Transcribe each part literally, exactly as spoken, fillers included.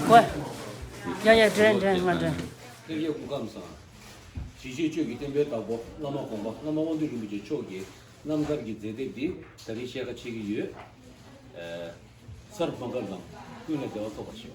ཀོ། ཡ་ཡ། འདྲེན་འདྲེན། ང་འདྲེན། ཐེག་པའི་སྐུ་ཁམས་བཟང་། གཞིས་བྱེས་ཆོས་ཀྱི་བསྟན་པའི་བདག་པོ་བླ་མ་དགོངས་པ་བླ་མ་དབང་འདུས་རིན་པོ་ཆེ་མཆོག་གི་རྣམ་ཐར་གྱི་མཛད་དེབ་འདི་ད་རིང་ཤེལ་ཁ་ཕྱེ་གི་ཡོད། ཨ། སར་མ་གར་དང་ཀུན་ལ་བདེ་བ་ཐོབ་པར་ཤོག།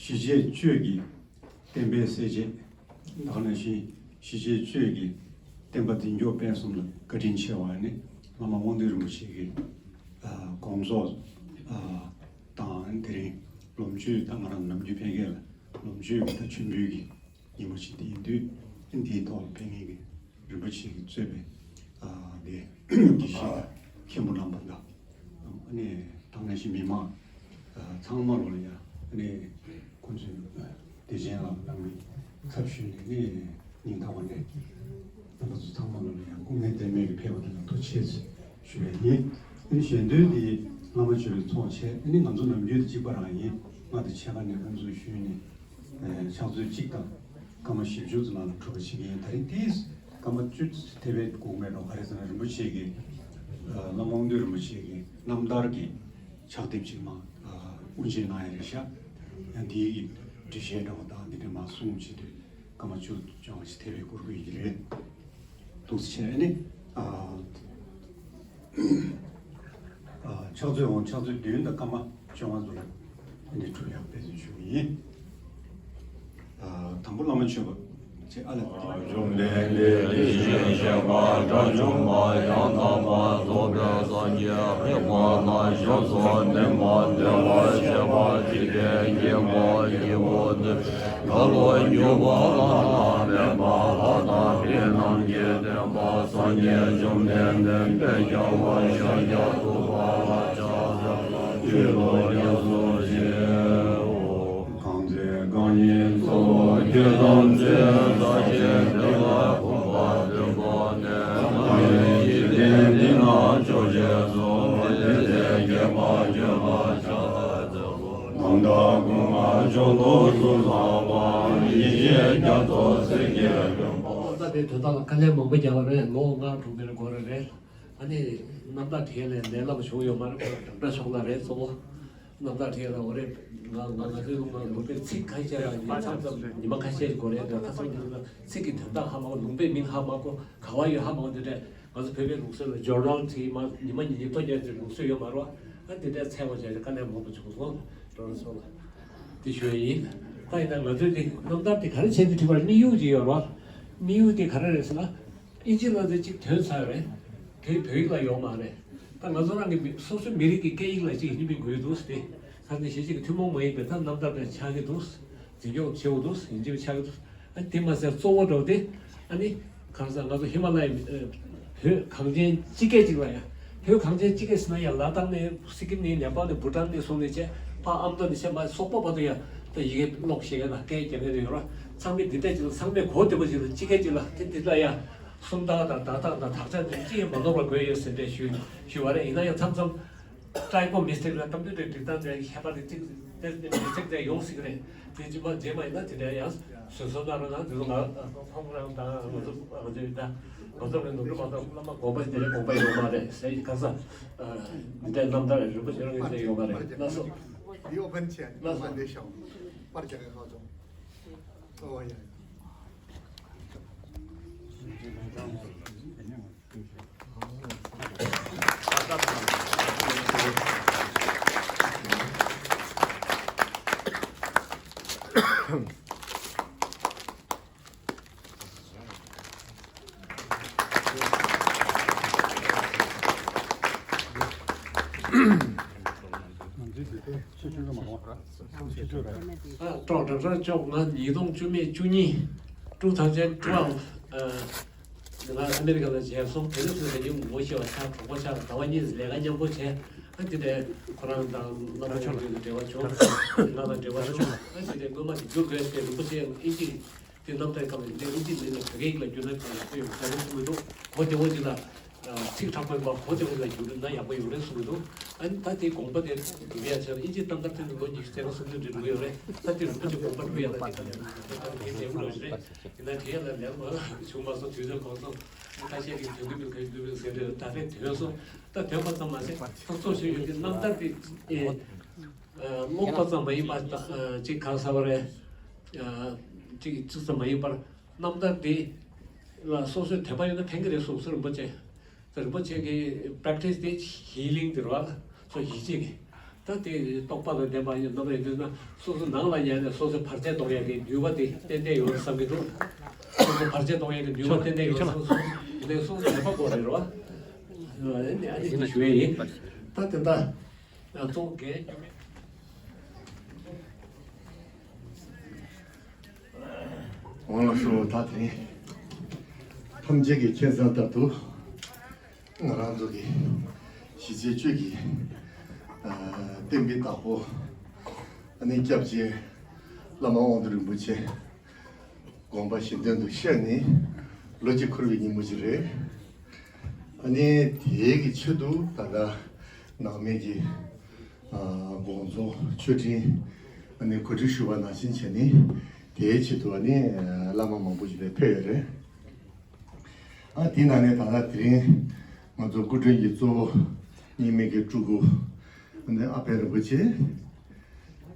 ཞི་བྱེད་གཅོད་ཀྱི་བསྟན་པའི་གསལ་བྱེད། ད་ག་ནང་བཞིན་ཞི་བྱེད་གཅོད་ཀྱི་བསྟན་པ་འཛིན་སྐྱོང་སྤེལ་གསུམ་ལ་བཀའ་དྲིན་ཆེ་བ་ནི་བླ་མ་དབང་འདུས་རིན་པོ་ཆེ་གི་ཨ་དགོངས་རྫོགས་ཨ་དང་དེ་རིང་ལོ་མཆོད་ད་ང་རང་ནམ་རྒྱུན་ཕེབས་མཁན་ལ་ལོ་མཆོད་ཀྱི་ད་མཆོད་འབུལ་གྱི་ཉིན་མོ་ཞིག་དེ་ཡིན་དུས་འདིའི་ཐོག་ལ་ཕེབས་མཁན་གྱི་རིན་པོ་ཆེ་གིས་གཙོས་པའི་ཨ་དེ་དགེ་བཤེས་མཁན་པོ་རྣམ་པ་དང་ཨ་ནི་ད་ག་ནང་བཞིན་མི་མང་ཨ་ཚང་མ་ལོ་ལ་ཡང་ཨ་ནི་ཁོང་ཚོས་བདེ་ཆེན་ལ་བླ་མའི་ཚབ་ཞུས་ནས་ནི་སྙིང་ཐག་པ་ནས་རྣམ་པ་ཚོ་ཚང་མ་ལོ་ལ་ཡང་སྐུ་ངལ་ལྡན་མེད་ཀྱི་ཕེབས་པ་དེ་ལ་ཐུགས་རྗེ་ཆེ་ཞུ་བ་ཡིན། ཨ་ནི་ཞལ་འདོན་འདི་བླ་མ་མཆོད་པའི་ཚོགས་བྱས་ཨ་ནི་ང་ཚོ་ནམ་རྒྱུན་དུ་གཅིག་པ་རང་ཡིན། ང་དང་ཕྱེད་ཀ་ནས་དབུ་འཛུགས་ཞུས་ནས་ཕྱག་ཚོད་གཅིག་དང་། སྐར་མ་བཞི་བཅུ་ཙམ་ནང་ལ་གྲུབ་པ་ཞིག་ཡིན། ད་རིང་དེས་སྐར་མ་བཅུ་དེ་བས་འགོར་མེད་འགྲོ། ག་རེ་ཟེར་ན་རིན་པོ་ཆེ་གི་ཨ་བླ་མ་དབང་འདུས་རིན་པོ་ཆེ་གི་རྣམ་ཐར་གྱི་ཕྱག་དེབ་ཅིག་མ་ཨ་དབུ་འབྱེད་གནང་ཡ་རེད་ཤག་ཡང་འདིའི་འགྲེལ་བཤད་འདྲ་བོ་དང་འདི་འདྲ་མ་གསུངས་བྱེད་དུས་སྐར་མ་བཅུ་བཅོ་ལྔ་ཞིག་དེ་བས་འགོར་གི་ཡོད་ཀྱི་རེད། འདུག་སེ་བྱས་ནས་ཨ། ཨ་ཕྱག་ཚོད་འོང་། ཕྱག་ཚོད་བདུན་དང་སྐར་མ་བཅོ་ལྔ་ཙམ་ལ་ཨ་ནི་གྲུབ་ཡག་འབད་བརྩོན་ཞུ་གི་ཡིན། ཨ་དང་པོ་བླ་མ་མཆོད་པ་བྱས། ཨ་ལས། བཅོམ་ལྡན་འདས་དེ་བཞིན་གཤེགས་པ་དགྲ་བཅོམ་པ་ཡང་དག་པར་རྫོགས་པའི་སངས་རྒྱས་རིག་པ་རྣམས་ཞབས་སུ་བསྟེན་པ་བདེ་བར་གཤེགས་པ་འཇིག་རྟེན་མཁྱེན་པ་སྐྱེས་བུ་འདི། འགྲོ་བ་རྒྱུད་པ་ལ་མཐའ་མེད་པ་ལྷ་དང་དེ་རྣམས་ཀྱི་བསྟན་པ་སངས་རྒྱས་བཅོམ་ལྡན་འདས་དཔལ་རྒྱལ་བ་ཤཱཀྱ་ཐུབ་པ་ལ་ཕྱག་འཚལ་ལོ། ཆོས་ལུགས་རྒྱ་མཚོ་ཆེའོ། གང་ཚེ་རྐང་གཉིས་གཙོ་བོ་ཆོས་ཐམས་ཅད་ཟབ་ཅིང་བདེ་བ་ཀུན་པ་དོན་པོ་ནས། མ་ཡིན་འཇིག་རྟེན་འདི་ན་ཕྱོགས་བཅུའི་གཙོ་བོ་དེ་ལས་སྐྱེས་པ་བརྗོད་པར་བྱ། རྣམ་དག་ཀུན་ལ་མཆོག་ཏུ་གསུངས་ལ་བ། ཡེ་ཤེས་རྒྱ་མཚོ་གསེར་གྱི་ལྷུན་པོ། རྣམ་ཐར་དེ་དོན་དག་ལ་དཀའ་ལས་མང་པོ་བརྒྱབ་པ་རེད། ལོ་ལྔ་དྲུག་དེ་འདྲ་འགོར་རེད། ཨ་ནི་རྣམ་ཐར་དེ་ལས་ལས་སླ་པོ་བྱུང་ཡོད་མ་རེད། ཁོ་རང་འདྲ་ཕྱོགས་ལ་རེད་གཙོ་བོ། རྣམ་ཐར་དེ་ལ་འོ་རེད། ང་ང་ང་ཚོའི་ལུང་པ་ལུང་པའི་ཚིག་ཁ་ཤས་ལ་ཉི་མ་མཚམས་མཚམས་ཉི་མ་ཁ་ཤས་ཤིག་འགོར་རེད། ཁ་སང་དེ་ཚོ་ཚིག་གི་དོན་དག་ཧ་མ་གོ། ལུང་པའི་མིང་ཧ་མ་གོ། ག་བ་ཡོད་ཧ་མ་གོ། དེ་འདྲ་ང་ཚོ་བོད་པའི་ལུགས་སྲོལ་ལ་སྦྱོར་སྣང་དེ་མ་ཉི་མ་ཉིན་ཉིན་ཐོ་རྒྱག་ཅིག་ལུགས་སྲོལ་ཡོད་མ་རེད་བ། ཨ་དེ་འདྲ་འཚལ་བ་བྱས་ཏེ་དཀའ་ལས་མང་པོ་བྱུང་སོང་། འགྲོ་རུ་སོང་ལ་དེ་ཞུ་ཡ་ཡིན། ད་ཡིན་ན་ང་ཚོས་དེ་རྣམ་ཐར་དེ་ག་རེ་བྱས་ཏེ་བྲིས་པ་རེད། དམིགས་ཡུལ་ཅིག་ཡོད་རེད་བ། དམིགས་ཡུལ་དེ་ག་རེ་རེད་ཟེར་ན། ཨིན་ཇི་ལ་དེ་གཅིག་ཐོན་ཚར་རེད། དེ་བོད་ཡིག་ལ་ཡོད་མ་རེད། ད་ང་ཚོ་རང་གི་མི་སོ་སོའི་མི་རིགས་ཀྱི་སྐད་ཡིག་ལ་གཅིག་ཡིན་མིན་དགོས་འདུག་སྟེ། ཁ་ནས་གཞི་གཅིག་གི་ཐུན་མོང་མ་ཡིན་པའི་ད་རྣམ་ཐར་དེ་ཆགས་ཀྱི་འདུག་འཛིན་སྐྱོང་བྱེད་དགོས་འདུག་ཡིན་གཅིག་ཆགས་ཀྱི་འདུག་ཨ་དེ་མ་ཟད་གཙོ་བོ་འདྲ་བོ་དེ་ཨ་ནི་གང་ཟག་ང་ཚོ་ཧི་མ་ལ་ཡའི་ཨ་ བོད་གངས་ཅན་སྤྱི་སྐད་ཅིག་ལ་ཡ། བོད་གངས་ཅན་སྤྱི་སྐད་ཟེར་ན་ཡ། ལ་དྭགས་ནས་སི་ཀིམ་ནས་ནེ་པཱལ་ནས་བྷུ་ཊཱན་ནས་བཟུང་ནས་བྱས། ཕར་ཨ་མདོ་ནས་བྱས། མར་སོག་པོ་བར་དུ་ཡ། ད་ཡི་གེ་ཀློག་ཤེས་མཁན་དང་སྐད་རྒྱག་མཁན་དེ་ཡོད་ར། ཚང་མས་འདི་འདྲ་ཅིག་ལ། ཚང་མས་གོ་བདེ་པོ་ཅིག་ལ། སྤྱི་སྐད་ཅིག་ལ། དེ་འདི་ལ་ཡ། སུམ་རྟགས་དང་བརྡ་རྟགས་དང་དག་ཆ་འདི་ཅི་ཡང་མ་ནོར་བ་དགོས་ཡོད་ཟེར་འདྲ་ཞུ་ཞུ་བ་རེད། ཡིན་ན་ཡང་མཚམས་མཚམས་ཊའི་པོ་མི་སི་ཊེག་ལ་གཏམ་རྒྱུད་དེ་འབྲི་སྟངས་དེ་ཁྱད་པར་དེ་ཅིག་དེ་མི་སི་ཊེག་དེ་ཡོང་སྲིད་ཀྱི་རེད། དེ་རྗེས་མ་རྗེས་མ་ཡིན་ན་དེ་འདྲ་ཡང་བཟོད་གསོལ་གནང་རོགས་གནང་། དེ་ཚོ་ང་ཁོང་རང་དང་ང་ཚོ་ང་ཚོ་ཡིན་ད། ང་ཚོ་རེད། ནོར་འཁྲུལ་མ་གཏོགས། བླ་མ་དགོངས་པ་དེ་རེད། དགོངས་པ་ཡོད་མ་རེད་ཟེར་ག་ས། འདི་འདྲའི་རྣམ་ཐར་རིན་པོ་ཆེ་རང་གི་དེ་ཡོད་མ་རེད། ལགས་སོ། ཡིག་ཨོ་ཕན་བྱས། ལགས་སོ། ལགས་སོ། པར་རྒྱག་གི་ཁག་བྱུང་། ཨོ་ཡ་ཡ། ཨ། ཀྲོག་ཀྲོག་ཀྲོག་ཀྲོག་ང་ཉིས་སྟོང་བཅུ་མེད་བཅུ་གཉིས། two thousand twelve། ཨ། ང་ཨ་མེ་རི་ཀ་ལ་མཇལ་སོང་། དེ་ནས་བཟུང་ངའི་ངོ་ཤེས་པ་ཆགས། གྲོགས་པོ་ཆགས། ཟླ་བ་གཉིས་ལས་ཀ་མཉམ་པོ་བྱས། ཨ། དེ་ནས་ཁོ་རང་དང་བླ་མ་མཆོག་ལ་འབྲེལ་བ་བྱུང་། ང་ལ་འབྲེལ་བ་བྱུང་། ཨ། དེ་ནས་སྔོན་མ་དེ་བསྒྱུར་དགོས་ཏེ། རིན་པོ་ཆེ་ཨིན་ཇི། དེ་རྣམ་ཐར་སྐབས་ལ་འདི་ཨིན་ཇི་མིང་ལ་བོད་སྐད་ཡིག་ལ་བསྒྱུར་ན་དེ་ཡག་པོ་ཡོང་ས་རེད་གསུངས་ཀྱི་འདུག་གོ་བདེ་བོ་ཅིག་ལ། ཨ། ཚིག་དྲག་པོ་ཡིན་པ། གོ་བདེ་བོ་ཅིག་ལ་བསྒྱུར་ན་ཡག་པོ་ཡོང་རེད་གསུངས་ཀྱི་འདུག་ཨ་ནི་ད་དེ་དགོངས་པ་དེ་སྒྲུབ་ཡ་བྱས་ན། ཨིན་ཇི་གཏམ་དཀར་ཐེངས་ལོ་ཉི་ཤུ་རྩ་ལྔ་སུམ་ཅུ་འགྲོ་གི་ཡོད་རེད། ད་དེ་རིན་པོ་ཆེ་དགོངས་པ་སྒྲུབ་ཡ་ལ་དེ་ལྟ་བུ་རེད། དེ་ལྟ་བུ་རེད། ཡིན་ན་དེ་ཡ་ལ་ལན་མ་བྱུང་མ་སོང་། དུས་ཚོད་གོང་སོང་། ཁ་ཤས་ཀྱིས་དོན་གྱི་མི་ག་ཞིག་འདུག་པས་ཟེར་རེད། ད་རེས་དོན་སོང་། ད་དོན་པ་ཙམ་མ་ཟད་ཚོགས་གཙོ་ཞིག་ཡོད་དེ། རྣམ་ཐར་དེ་ཨེ། ཨ། ཀློག་པ་ཙམ་མ་ཡིན་པར། ཨ། ཅིག་གང་ཟེར་བ་རེད། ཨ། ཅིག་ཅིག་ཙམ་མ་ཡིན་པར་རྣམ་ཐར་འདི་ལ་སོ་སོའི་དད་པ་ཡོད་ན་ཕན་གྱི་རེད་གསུངས་སོང་རིན་པོ་ཆེ། ད་རིན་པོ་ཆེ་གི་པྲེག་ཊི་སི་དེ་ཧི་ལིང་དེ་རེད་བ། སོ་ཡིད་ཆེས་ཀྱི། ད་དེ་རྟོགས་པ་དང་ལྡན་པ་ཡིན་ནམ་རེད། འདུག་ན་སོ་སོ་ནང་ལ་ཉལ་ནས་སོ་སོའི་བར་ཆད་གཏོང་ཡག་གི་ནུས་པ་དེ་ཏན་ཏན་ཡོད་བསམ་གྱི་འདུག་སོ་སོ་བར་ཆད་གཏོང་ཡག་གི་ནུས་པ་ཏན་ཏན་ཡོད་བསམ་སོང་། དེ་ནས་སོ་སོ་དད་པ་དགོས་རེད་བ། ཨ་ནི་ཨ་ནི་དེ་ཞུ་ཡས་ཡིན། ད་དེ་འདྲ། ཡང་གཙོ་བོ་རྒན་འགྱུར་མེད། འོང་ལགས་སོ། ད་དེ་རིང་ཐམས་ཅད་ཀྱི་མཁྱེན་གསལ་ལྟར་དུ། ང་རང་ཚོ་གི་གཞིས་བྱེས་ཆོས་ཀྱི་ཨ་བསྟན་པའི་བདག་པོ། ཨ་ནི་སྐྱབས་རྗེ་བླ་མ་དབང་འདུས་རིན་པོ་ཆེ། དགོངས་པ་གཞན་དོན་དུ་གཤེགས་ནས་ལོ་གཅིག་འཁོར་བའི་ཉིན་མོ་ཞིག་རེད། ཨ་ནི་དེའི་གི་ཆེད་དུ་ད་ལྟ་ནང་མི་གི་ཨ་དགོངས་རྫོགས་མཆོད་སྤྲིན་ཨ་ནི་གོ་སྒྲིག་ཞུས་པ་ནང་བཞིན་བྱས་ནས། དེའི་ཆེད་དུ་ཨ་ནི་བླ་མ་མང་པོ་ཞིག་ལ་ཕེབས་ཡོད་རེད། ཨ། དེའི་ནང་ནས་ད་ལྟ་དེ་རིང་ང་ཚོ་སྐུ་མགྲོན་གྱི་གཙོ་བོ་རྙིང་མའི་གི་སྤྲུལ་སྐུ་ཨ་ནི་ཨ་པད་རིན་པོ་ཆེ།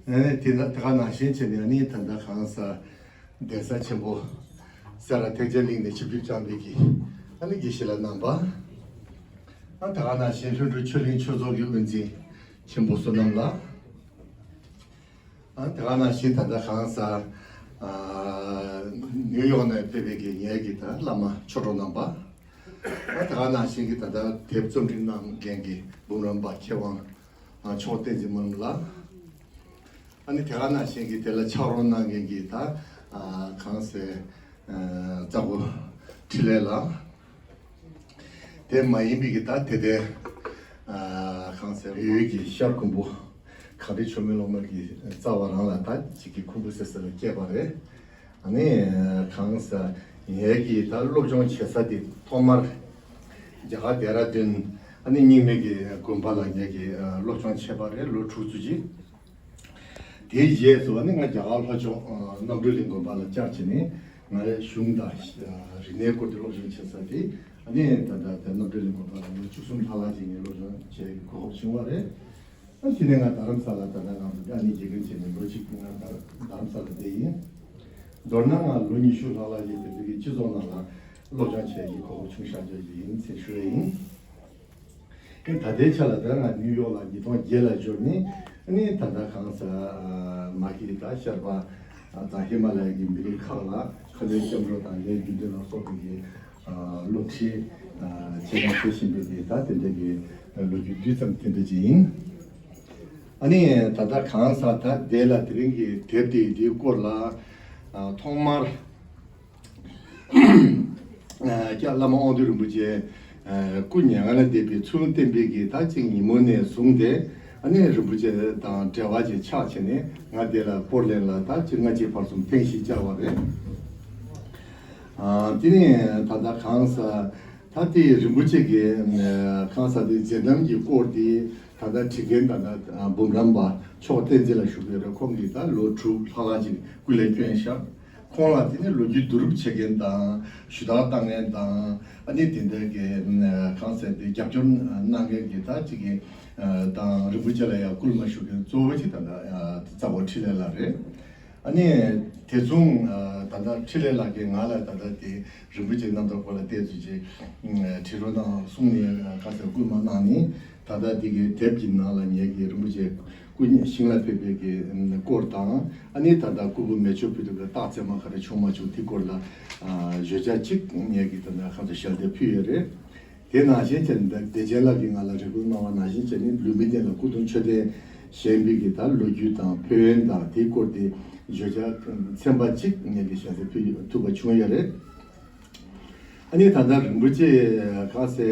ཨ་ནི་དེ་ན་དེ་ག་ནང་བཞིན་བྱས་ནས་ཨ་ནི་ད་ལྟ་གང་ཟག་གདན་ས་ཆེན་པོ་སེ་ར་ཐེག་ཆེན་གླིང་ནས་ཆིབས་བསྒྱུར་བསྐྱངས་པའི་གི་ཨ་ནི་དགེ་བཤེས་ལགས་རྣམ་པ། ཨ། དེ་ག་ནང་བཞིན་ལྷུན་གྲུབ་ཆོས་གླིང་ཆོས་ཚོགས་ཀྱི་དབུ་འཛིན་ཆེན་པོ་བསོད་ནམས་ལགས། ཨ། དེ་ག་ནང་བཞིན་ད་ལྟ་གང་ཟག་ཨ་ནིའུ་ཡོག་ནས་ཕེབས་པའི་གི་ངེད་ཀྱི་ད་བླ་མ་ཆོས་གྲོགས་རྣམ་པ། ཨ། དེ་ག་ནང་བཞིན་གྱི་ད་ལྟ་དེབ་རྩོམ་སྒྲིག་གནང་མཁན་གྱི་འབུམ་རམས་པ་མཁས་དབང་ཨ་མཆོག་བསྟན་འཛིན་སྨོན་ལམ་ལགས། ཨ་ནི་དེ་ག་ནང་བཞིན་གྱི་དེ་ལ་ཕྱག་རོགས་གནང་མཁན་གྱི་ད་ཨ་གང་ཟེར་ཨ་རྩ་བོ་འཕྲིན་ལས་ལགས། དེ་མ་ཡིན་པའི་གི་ད་དེ་དེ་ཨ་གང་ཟེར་བོད་ཀྱི་ཤར་ཁུམ་བུ་གངས་རི་ཆུ་སྨད་གླང་མ་གི་རྩ་བ་རང་ལ་ད་ཅིག་གི་ཁུམ་བུ་ཟེར་ས་ལ་སྐྱེས་པ་རེད། ཨ་ནི་གང་ཟེར་ངེད་ཀྱི་ད་སློབ་སྦྱོང་བྱེད་ས་དེ་ཐོག་མར་རྒྱ་གར་ལྡེ་ར་ལྡུན་ཨ་ནི་རྙིང་མའི་གི་དགོན་པ་ལ་ངེད་ཀྱི་ཨ་སློབ་སྦྱོང་བྱས་པ་རེད། ལོ་དྲུག་ཙམ་ཅིག་དེའི་རྗེས་སུ་ཨ་ནི་ང་རྒྱ་གར་ལྷོ་ཕྱོགས་ཨ་རྣམ་གྲོལ་གླིང་དགོན་པ་ལ་བཅར་བྱས་ནས་ང་རའི་གཞུང་དང་ཨ་རིག་གནས་སྐོར་དུ་སློབ་སྦྱོང་བྱེད་ས་དེ་ཨ་ནི་ད་ལྟ་དེ་རྣམ་གྲོལ་གླིང་དགོན་པ་ལ་ལོ་བཅུ་གསུམ་ལྷག་ལྷག་ཅིག་ངས་སློབ་སྦྱོང་བྱེད་གོ་སྐབས་བྱུང་བ་རེད། ཨ་དེ་ནས་ང་རྡ་རམ་ས་ལ་ད་ལྟ་ང་ཚོ་ཨ་ནི་དགེ་རྒན་བྱས་ནས་ལོ་གཅིག་ང་རྡ་རྡ་རམ་ས་ལ་བསྡད་ཡིན། མདོར་ན་ང་ལོ་ཉི་ཤུ་ལྷག་ལྷག་ཅིག་དེ་ཚོ་གི་སྤྱི་ཚོགས་ནང་ལ་སློབ་སྦྱོང་བྱེད་ཀྱི་གོ་སྐབས་བྱུང་བཞག་རྒྱུ་ཡིན་ཟེར་ཞུ་ཡ་ཡིན། ཨ་ནི་ད་ལྟའི་ཆ་ལ་ད་ང་ནིའུ་ཡོག་ལ་ཉིས་སྟོང་བརྒྱད་ལ་འབྱོར་ནས་ཨ་ནི་ད་ལྟ་གང་ཟེར་མ་གི་ད་ཤར་པ་དང་ཧི་མ་ལ་ཡ་གི་མི་རིགས་ཁག་ལ་ཁ་འདོན་སྐྱབས་འགྲོ་དང་ལས་རྒྱུ་འབྲས་ལ་སོགས་པའི་གི་སློབ་ཁྲིད་བྱེད་སྟངས་བྱེད་བཞིན་པའི་གི་ད་དེ་འདྲ་གི་ལོ་རྒྱུས་བསྡུས་ཙམ་དེ་འདྲ་ཅིག་ཡིན། ཨ་ནི་ད་ལྟ་གང་ཟེར་ད་དེ་ལ་དེ་རིང་གི་དེབ་དེ་འདིའི་སྐོར་ལ་ཐོག་མར། ཨ་སྐྱབས་བླ་མ་དབང་འདུས་རིན་པོ་ཆེ་ སྐུ་མྱ་ངན་ལས་འདས་པའི་ཚུལ་བསྟན་པའི་གི་ད་ཅིག་ཉིན་མོ་ནས་བཟུང་སྟེ་ཨ་ནི་རིན་པོ་ཆེ་དང་འབྲེལ་བ་ཅིག་ཆགས་བྱས་ནས་ང་དེ་ལ་པོར་ལེན་ལ་ད་ཅིག་སྔ་ཕྱི་བར་གསུམ་ཐེངས་ཤིག་བཅར་བ་རེད། དེ་ནས་ད་ལྟ་གང་ཟག་ད་དེ་རིན་པོ་ཆེ་གི་གང་ཟག་དེ་མཛད་རྣམ་གྱི་སྐོར་དེ་ད་ལྟ་བྲིས་མཁན་ད་ལྟ་འབུམ་རམས་པ་མཆོག་བསྟན་འཛིན་ལགས་བཞུགས་ཡོད་རེད། ཁོང་གིས་ད་ལོ་དྲུག་ལྷག་ལྷག་ཅིག་སྐུ་ལས་བསྐྱོན་ཤག་ཁོང་ལ་དེ་ནི་ལོ་རྒྱུས་བསྡུ་རུབ་བྱེད་མཁན་དང་ཞུ་དག་བཏང་མཁན་དང་ཨ་ནི་དེ་འདྲ་གི་གང་ཟེར་དེ་རྒྱབ་སྐྱོར་གནང་མཁན་གྱི་ད་ཅིག་གི་དང་རིན་པོ་ཆེ་ལ་ཡང་སྐུལ་མ་ཞུ་མཁན་གཙོ་བོ་ཅིག་ད་ལྟ་རྩ་བ་འཕྲིན་ལས་ལགས་རེད། ཨ་ནི་དེ་མཚུངས་ད་ལྟ་འཕྲིན་ལས་ལགས་ཀྱིས་ང་ལ་ད་ལྟ་དེ་རིན་པོ་ཆེ་རྣམ་ཐར་སྐོར་ལ་བལྟས་ཚུལ་ཅིག་བྲིས་རོགས་གནང་གསུངས་ནས་གང་ཟེར་སྐུལ་མ་གནང་ནས། ད་ལྟ་འདི་གའི་དེབ་ཀྱི་ནང་ལ་ངེད་ཀྱིས་རིན་པོ་ཆེ་སྐུ་ཉིད་ཞིང་ལ་ཕེབས་པའི་གི་སྐོར་དང་ཨ་ནི་ད་ལྟ་སྐུ་བོ་མེ་མཆོད་ཕུལ་དུས་ཀྱི་རྟགས་མཚན་མ་ག་རེ་བྱུང་མ་བྱུང་དེ་སྐོར་ལ་བརྗོད་བྱ་གཅིག་ངེད་ཀྱིས་ད་ལྟ་ཁ་ཚ་ཞལ་འདེབས་ཕུལ་ཡོད་རེད། དེ་ནང་བཞིན་བྱས་ནས་བདེ་ཆེན་ལགས་ཀྱིས་ང་ལ་རེ་སྐུལ་གནང་བ་ནང་བཞིན་བྱས་ནས་ལུས་མི་བདེ་ལ་སྐུ་གདུང་མཆོད་རྟེན་བཞེངས་པའི་གི་ད་ལོ་རྒྱུས་དང་ཕན་ཡོན་དང་དེའི་སྐོར་དེ་བརྗོད་བྱ་ཚན་པ་གཅིག་ངེད་ཀྱིས་ཞལ་འདེབས་ཕུལ་ཐུབ་པ་བྱུང་ཡོད་རེད། ཨ་ནི་ད་ལྟ་རིན་པོ་ཆེ་ག་ཟེ་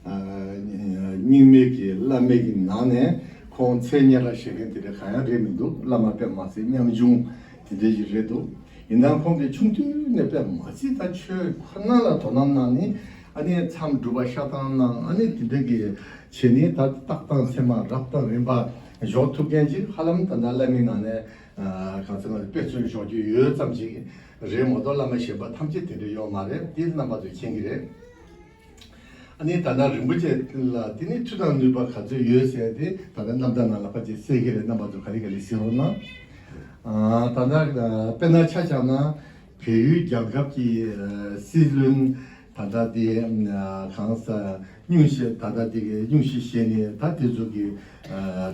རྙིང་མའི་གི་བླ་མའི་གི་ནང་ནས་ཁོང་མཚན་སྙན་གྲགས་བཞེས་མཁན་དེ་འདྲ་གང་ཡང་རེད་མི་འདུག་བླ་མ་དཔེ་མ་སྲིད་ཉམ་ཆུང་དེ་འདྲ་ཞིག་རེད་འདུག་ཡིན་ནའང་ཁོང་གིས་ཆུང་དུས་ནས་དཔེ་མ་སྲིད་ད་ཆོས་ཁོ་ན་ལ་དོ་སྣང་གནང་ནས་ཨ་ནི་མཚམས་སྒྲུབ་པ་ཤ་སྟག་གནང་ཨ་ནི་དེ་འདྲ་གི་བྱས་ནས་ད་རྟགས་དང་མཚན་མ་རབ་དང་རིམ་པ་འཇོག་ཐུབ་མཁན་ཅིག་ཧ་ལམ་ད་ལྟ་བླ་མའི་ནང་ནས་ག་ཚོད་ང་ཚོ་དཔེ་མཚོན་འཇོག་རྒྱུ་ཡོད་ཙམ་ཅིག་རེད་མ་གཏོགས་བླ་མ་གཞན་པ་ཐམས་ཅད་དེ་འདྲ་ཡོད་མ་རེད། དེ་རྣམ་པ་ཚོས་མཁྱེན་གྱི་རེད། ཨ་ནི་ད་ལྟ་རིན་པོ་ཆེ་ལ་དེ་ནི་མཐུ་དང་ནུས་པ་ག་ཚོད་ཡོད་ཟེར་ཏེ་ད་ལྟ་རྣམ་ཐར་ནང་ལ་ཕལ་ཆེར་གསལ་གྱི་རེད། རྣམ་པ་ཚོ་ག་ལེ་ག་ལེ་གཟིགས་རོགས་གནང་། ཨ་ད་ལྟ་དཔེར་ན་ཆ་བཞག་ན་བལ་ཡུལ་རྒྱལ་ཁབ་ཀྱི་སྲིད་བློན་ད་ལྟ་དེ་གང་ཟེར་སྙུང་གཞི་ད་ལྟ་དེ་གི་སྙུང་གཞི་བཞེས་ནས་ད་དེ་ཚོ་གི་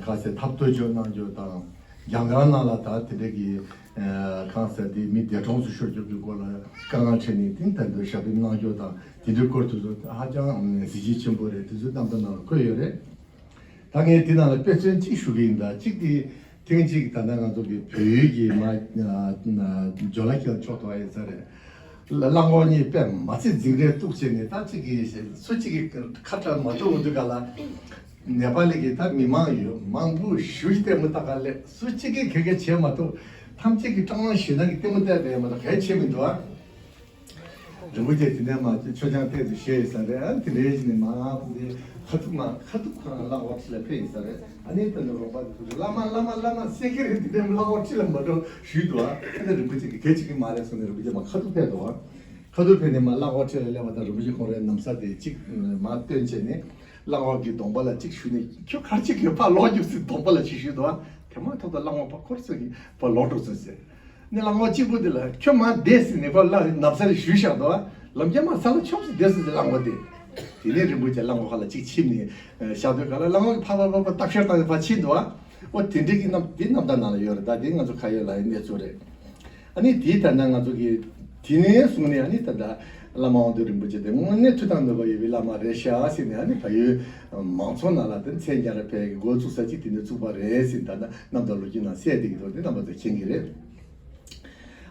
གང་ཟེར་ཐབས་ཐོ་ཅོ་གནང་རྒྱུ་དང་། རྒྱ་གར་ནང་ལ་ད་དེ་འདྲ་གི་གང་ཟེར་དེ་མི་འདས་གྲོངས་སུ་ཤོར་རྒྱུ་གི་སྐོར་ལ་དཀའ་ངལ་འཕྲད་ནས་དེ་ལྟ་བུའི་ཞབས་འདེགས་གནང་རྒྱུ་དང་དེ་འདྲའི་སྐོར་དེ་ཚོ་ཧ་ཅང་གཟི་བརྗིད་ཆེན་པོ་རེད། དེ་ཚོའི་རྣམ་ཐར་ནང་ལ་འཁོད་ཡོད་རེད། ད་ངས་དེ་ནང་ལ་དཔེ་མཚོན་གཅིག་ཞུ་གི་ཡིན། ད་གཅིག་དེ་ཐེངས་གཅིག་ད་ལྟ་ང་ཚོ་གི་བལ་ཡུལ་གྱི་མ་ཇོ་ལ་ཁེལ་ཕྱོགས་དུ་བ་ཡིན་ས་རེད། གླང་གོག་གཉིས་དཔེ་མ་ཚད་འཛིང་རེས་གཏུགས་བྱས་ནས་ད་གཅིག་གི་སུ་གཅིག་གི་ཁ་བྲལ་མ་ཐུབ་འོང་དུས་ག་ལ། ནེ་པ་ལི་གི་ད་མི་མང་ཡོད་མང་པོ་ཞུ་ཞིག་ལྟད་མོ་ལྟ་ག་ལས་སུ་གཅིག་གིས་གེ་གེ་བྱས་མ་གཏོགས་ཐམས་ཅད་ཀྱིས་སྐྲག་སྣང་ཞེ་སྡང་གི་ལྟད་མོ་བལྟས་པས་མ་གཏོགས་གལ་ཆེ་མི་འདུག་ཨ། རིན་པོ་ཆེ་དེ་ནས་མ་མཆོད་ཆང་ཐད་དུ་བཞེས་ཡོད་ས་རེད། ཨ་དེ་འདྲའི་ཞིག་ནས་མ་དེ་ཁ་ཐུག་མ་ཁ་ཐུག་ཁོ་རང་གླང་གོག་ཁྲི་ལ་ཕེབས་ཡོད་ས་རེད། ཨ་ནི་ད་ནི་རོགས་པ་དེ་ཚོ་གིས་བླ་མ་བླ་མ་བླ་མ་སེ་ཀེ་རེ་དེ་འདྲའི་གླང་གོག་ཁྲི་ལ་མ་འགྲོ་ཞུས་འདུག་ཨ། ཨ་ནི་རིན་པོ་ཆེ་གིས་གལ་ཆེ་གི་མ་རེད་གསུངས་ནས་རིན་པོ་ཆེ་མ་ཁ་ཐུག་ཕེབས་འདུག་ཨ། ཁ་ཐུག་ཕེབས་ནས་མ་གླང་གོག་ཁྲི་ལ་སླེབས་པ་དང་རིན་པོ་ཆེ་ཁོང་རའི་ན་བཟའ་དེ་གཅིག་མར་བཏོན་བྱས་ནས་གླང་གོག་གི་གདོང་པ་ལ་གཅིག་གཞུས་ནས་ཁྱོད་ག་རེ་བྱེད་ཀྱི་ཡོད་ཕར་ལོག་རྒྱུགས་ཟེར་གདོང་པ་ལ་གཅིག་གཞུས་འདུག་ཨ། དེ་མ་ཐག་ཏུ་གླང་གོག་ཕར་འཁོར་ཚུར་གྱིས་ཕར་ལོག་འགྲོ་ཚུལ་ཟེར། ནས་གླང་གོག་གཅིག་པོ་དེ་ལ་ཁྱོད་མར་བསྡད་ཟེར་ནས་ཕར་གླང་ན་བཟའ་ལ་གཞུས་བཞག་འདུག་ཨ། ལམ་རྒྱབ་མར་ས་ལ་ཆོབ་ཟེར་བསྡད་ཟེར་ཟེར་གླང་གོག་དེ། དེ་ནས་རིན་པོ་ཆེ་གླང་གོག་ཁ་ལ་གཅིག་ཆིབས་ནས་བཞག་དུས་ག་ལ་གླང་གོག་གིས་ཕར་ཕར་ཕར་ཕར་སྟབས་ཤར་བཏང་ནས་ཕར་ཕྱིན་འདུག་ཨ། ཨོ་དེ་འདྲའི་གི་རྣམ་དེ་རྣམ་ཐར་ནང་ལ་ཡོད་རེད། ད་དེ་ང་ཚོ་ཁ་ཡོད་ལག་ཡོད་གནས་ཚུལ་རེད། ཨ་ནི་དེའི་ད་ལྟ་ང་ཚོ་གི་དེ་ནས་བཟུང་ནས་ཨ་ནི་ད་ལྟ་བླ་མ་དབང་འདུས་རིན་པོ་ཆེ་དེ་དངོས་གནས་མཐུ་དང་ནུས་པ་ཡོད་པའི་བླ་མ་རེད་ཤག་ཟེར་ནས་ཨ་ནི་བལ་ཡུལ་མང་ཚོགས་ནང་ལ་དེ་མཚན་སྙན་གྲགས་འཕེལ་གི་འགོ་བཙུགས་ས་གཅིག་དེ་ནས་བཙུགས་པ་རེད་ཟེར་ནས་ད་ལྟ་རྣམ་ཐར་ལོ་རྒྱུས་ནང་གསལ་བསྡད་ཀྱི་འདུག་དེ་རྣམ་པ་ཚོས་མཁྱེན་གྱི་རེད།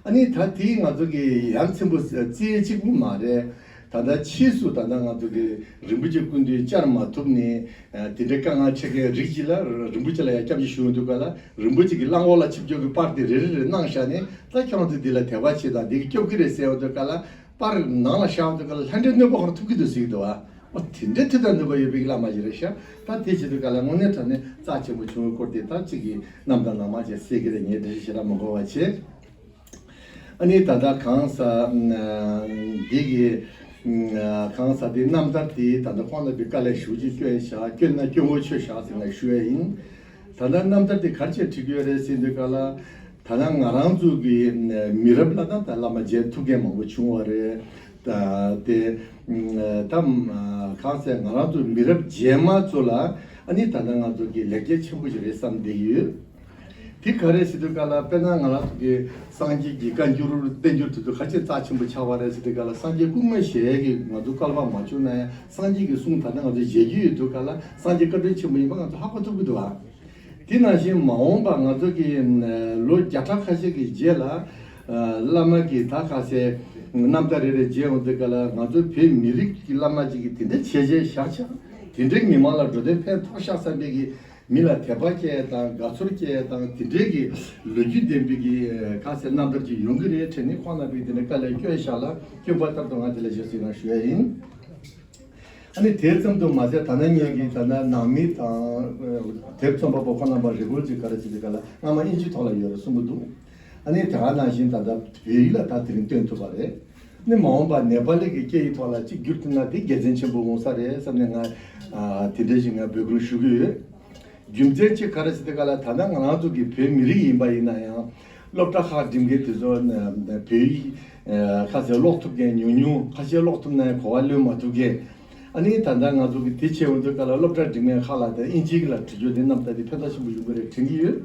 ཨ་ནི་ད་དེ་ང་ཚོ་གི་ཡ་མཚན་པོ་རྩེ་གཅིག་པུ་མ་རེད། ད་ལྟ་ཕྱིས་སུ་ད་ལྟ་ང་ཚོ་གི་རིན་པོ་ཆེ་སྐུ་མདུན་བཅར་མ་ཐུབ་ནས་དེ་འདྲའི་དཀའ་ངལ་འཕྲད་མཁན་རིགས་ཅིག་ལ་རིན་པོ་ཆེ་ལ་ཡང་སྐྱབས་ཞུ་ཡོང་དུས་ག་ལ་རིན་པོ་ཆེ་གིས་གླང་གོག་ལ་ཆིབས་བསྒྱུར་གྱི་པར་དེ་རེ་རེ་རེ་གནང་བཞག་ནས་ད་ཁྱོད་རང་ཚོས་འདི་ལ་དད་པ་བྱེད་དང་འདི་གིས་སྐྱོབ་ཀྱི་རེད་ཟེར་ཡོང་དུས་ག་ལ་པར་ནང་ལ་བཞག་ཡོང་དུས་ག་ལ་ལྷ་འདྲེ་གནོད་པ་ཁོ་རང་ཐུབ་ཀྱི་འདུག་ཟེར་གྱི་འདུག་བ། ཨོ་དེ་འདྲའི་མཐུ་དང་ནུས་པ་ཡོད་པའི་བླ་མ་ཞིག་རེད་ཤག་ད་དེ་བྱེད་དུས་ག་ལ་དངོས་གནས་དྲང་གནས་རྩ་ཆེན་པོ་བྱུང་བའི་སྐོར་དེ་ད་གཅིག་གི་རྣམ་ཐར་ནང་མ་བྱས་གསལ་གྱི་རེད། ངས་འགྲེལ་བཤད་ཞེ་དྲག་མ་དགོས་པ་བྱས། ཨ་ནི་ད་ལྟ་གང་ཟག་འདི་གི་གང་ཟག་འདི་རྣམ་ཐར་འདི་ད་ལྟ་ཁོང་རྣམ་པའི་དཀའ་ལས་ཞེ་པོ་ཅིག་བསྐྱོན་བཞག་བསྐྱོན་ན་སྐྱོན་གོ་ཆོད་བཞག་ཟེར་ནས་ཞུ་ཡ་ཡིན། ད་ལྟ་རྣམ་ཐར་འདི་ག་རེ་བྱས་བྲིས་ཀྱི་ཡོད་རེད་ཟེར་དུས་ག་ལ། ད་ལྟ་ང་རང་ཚོ་གི་མི་རབས་ལ་ད་ད་བླ་མ་མཇལ་ཐུབ་མཁན་མང་པོ་བྱུང་བ་རེད། ད་དེ་ད་གང་ཟེར་ང་རང་ཚོ་མི་རབས་རྗེས་མ་ཚོ་ལ་ཨ་ནི་ད་ལྟ་ང་ཚོ་གི་ལེགས་སྐྱེས་ཆེན་པོ་ཞིག་རེད་བསམ་བསྡད་ཡོད། དེ་ག་རེ་ཟེར་དུས་ག་ལ་དཔེར་ན་ང་རང་ཚོ་གི་སངས་རྒྱས་ཀྱི་བཀའ་འགྱུར་བསྟན་འགྱུར་དེ་ཚོ་ག་ཅི་རྩ་ཆེན་པོ་ཆགས་པ་རེད་ཟེར་དུས་ག་ལ་སངས་རྒྱས་སྐུ་ངོ་ཞལ་གྱིས་ང་ཚོ་བསྐལ་པ་མ་བྱུང་ན་ཡང་སངས་རྒྱས་ཀྱི་གསུང་ད་ལྟ་ང་ཚོ་མཇལ་རྒྱུ་ཡོད་དུས་ག་ལ་སངས་རྒྱས་བཀའ་དྲིན་ཆེན་པོ་ཡིན་པ་ང་ཚོ་ཧ་གོ་ཐུབ་ཀྱི་འདུག་ཨ། དེ་ནང་བཞིན་མ་འོངས་པ་ང་ཚོ་གི་ལོ་བརྒྱ་ཕྲག་ཁ་ཤས་ཀྱི་རྗེས་ལ་བླ་མ་གི་ད་ག་ཟེ་ རྣམ་ཐར་རེ་རེ་མཇལ་ཡོང་དུས་ག་ལ་ང་ཚོའི་བོད་མི་རིགས་ཀྱི་བླ་མ་ཅིག་གིས་དེ་འདྲའི་བྱས་རྗེས་བཞག་ཤག་དེ་འདྲའི་མི་མང་ལ་འགྲོ་དོན་ཕན་ཐོགས་ཤག་བསམ་པའི་གི་མི་ལ་དད་པ་སྐྱེ་ཡ་དང་དགའ་ཚོར་སྐྱེ་ཡ་དང་དེ་འདྲའི་གི་ལོ་རྒྱུས་ལྡན་པའི་གི་ཁ་ཟེར་རྣམ་ཐར་ཅིག་ཡོང་གི་རེད་དྲན་ནས་ཁོང་རྣམ་པས་དེ་འདྲའི་དཀའ་ལས་བསྐྱོན་ཤག་ལ་བསྐྱོན་པ་ལྟར་དུ་ང་དེ་ལ་ཞེ་སུ་ཡིན་ན་ཞུ་ཡ་ཡིན། ཨ་ནི་དེ་ཙམ་དུ་མ་ཟད་ད་ནང་ངེད་ཀྱི་ད་ལྟ་ནང་མི་དང་དེབ་རྩོམ་པ་པོ་ཁོང་རྣམ་པ་རེ་སྐུལ་ཅིག་ག་རེ་བྱེད་དུས་ག་ལ་སྔ་མ་ཨིན་ཇི་ཐོག་ལ་ཡོད་རེད་གསུང་གི་འདུག་ཨ་ནི་དེ་ག་ནང་བཞིན་ད་ལྟ་བོད་ཡིག་ལ་ད་དེ་རིང་བཏོན་ཐུབ་པ་རེད། ནི་མ་འོངས་པ་ནེ་པ་ལི་གི་སྐད་ཡིག་ཐོག་ལ་གཅིག་བསྒྱུར་ཐུབ་ན་དེ་དགེ་མཚན་ཆེན་པོ་འོང་ས་རེད་བསམ་ནས་ང་དེ་འདྲ་ཞིག་ང་འབོད་སྐུལ་ཞུ་གི་ཡོད། རྒྱུ་མཚན་གཅིག་ག་རེ་ཟེར་དུས་ག་ལ་ད་ལྟ་ང་རང་ཚོ་གི་བོད་མི་རིགས་ཡིན་པ་ཡིན་ན་ཡང་སློབ་གྲྭ་ཁག་འགྲིམ་མཁན་དེ་ཚོ་ན་བོད་ཡིག་ཁ་ཤས་ཀློག་ཐུབ་མཁན་ཉུང་ཉུང་། ཁ་ཤས་ཀློག་ཐུབ་ན་ཡང་གོ་བ་ལོན་མ་ཐུབ་མཁན། ཨ་ནི་ད་ལྟ་ང་ཚོ་གི་དེ་བྱེད་འོང་དུས་ག་ལ་སློབ་གྲྭ་འགྲིམ་མཁན་ཁག་ལ་དེ་ཨིན་ཇི་ལ་བྲིས་རྒྱུ་དེ་རྣམ་ཐར་དེ་ཕན་ཐོགས་ཆེན་པོ་ཡོང་གི་རེད་དྲན་གྱི་ཡོད།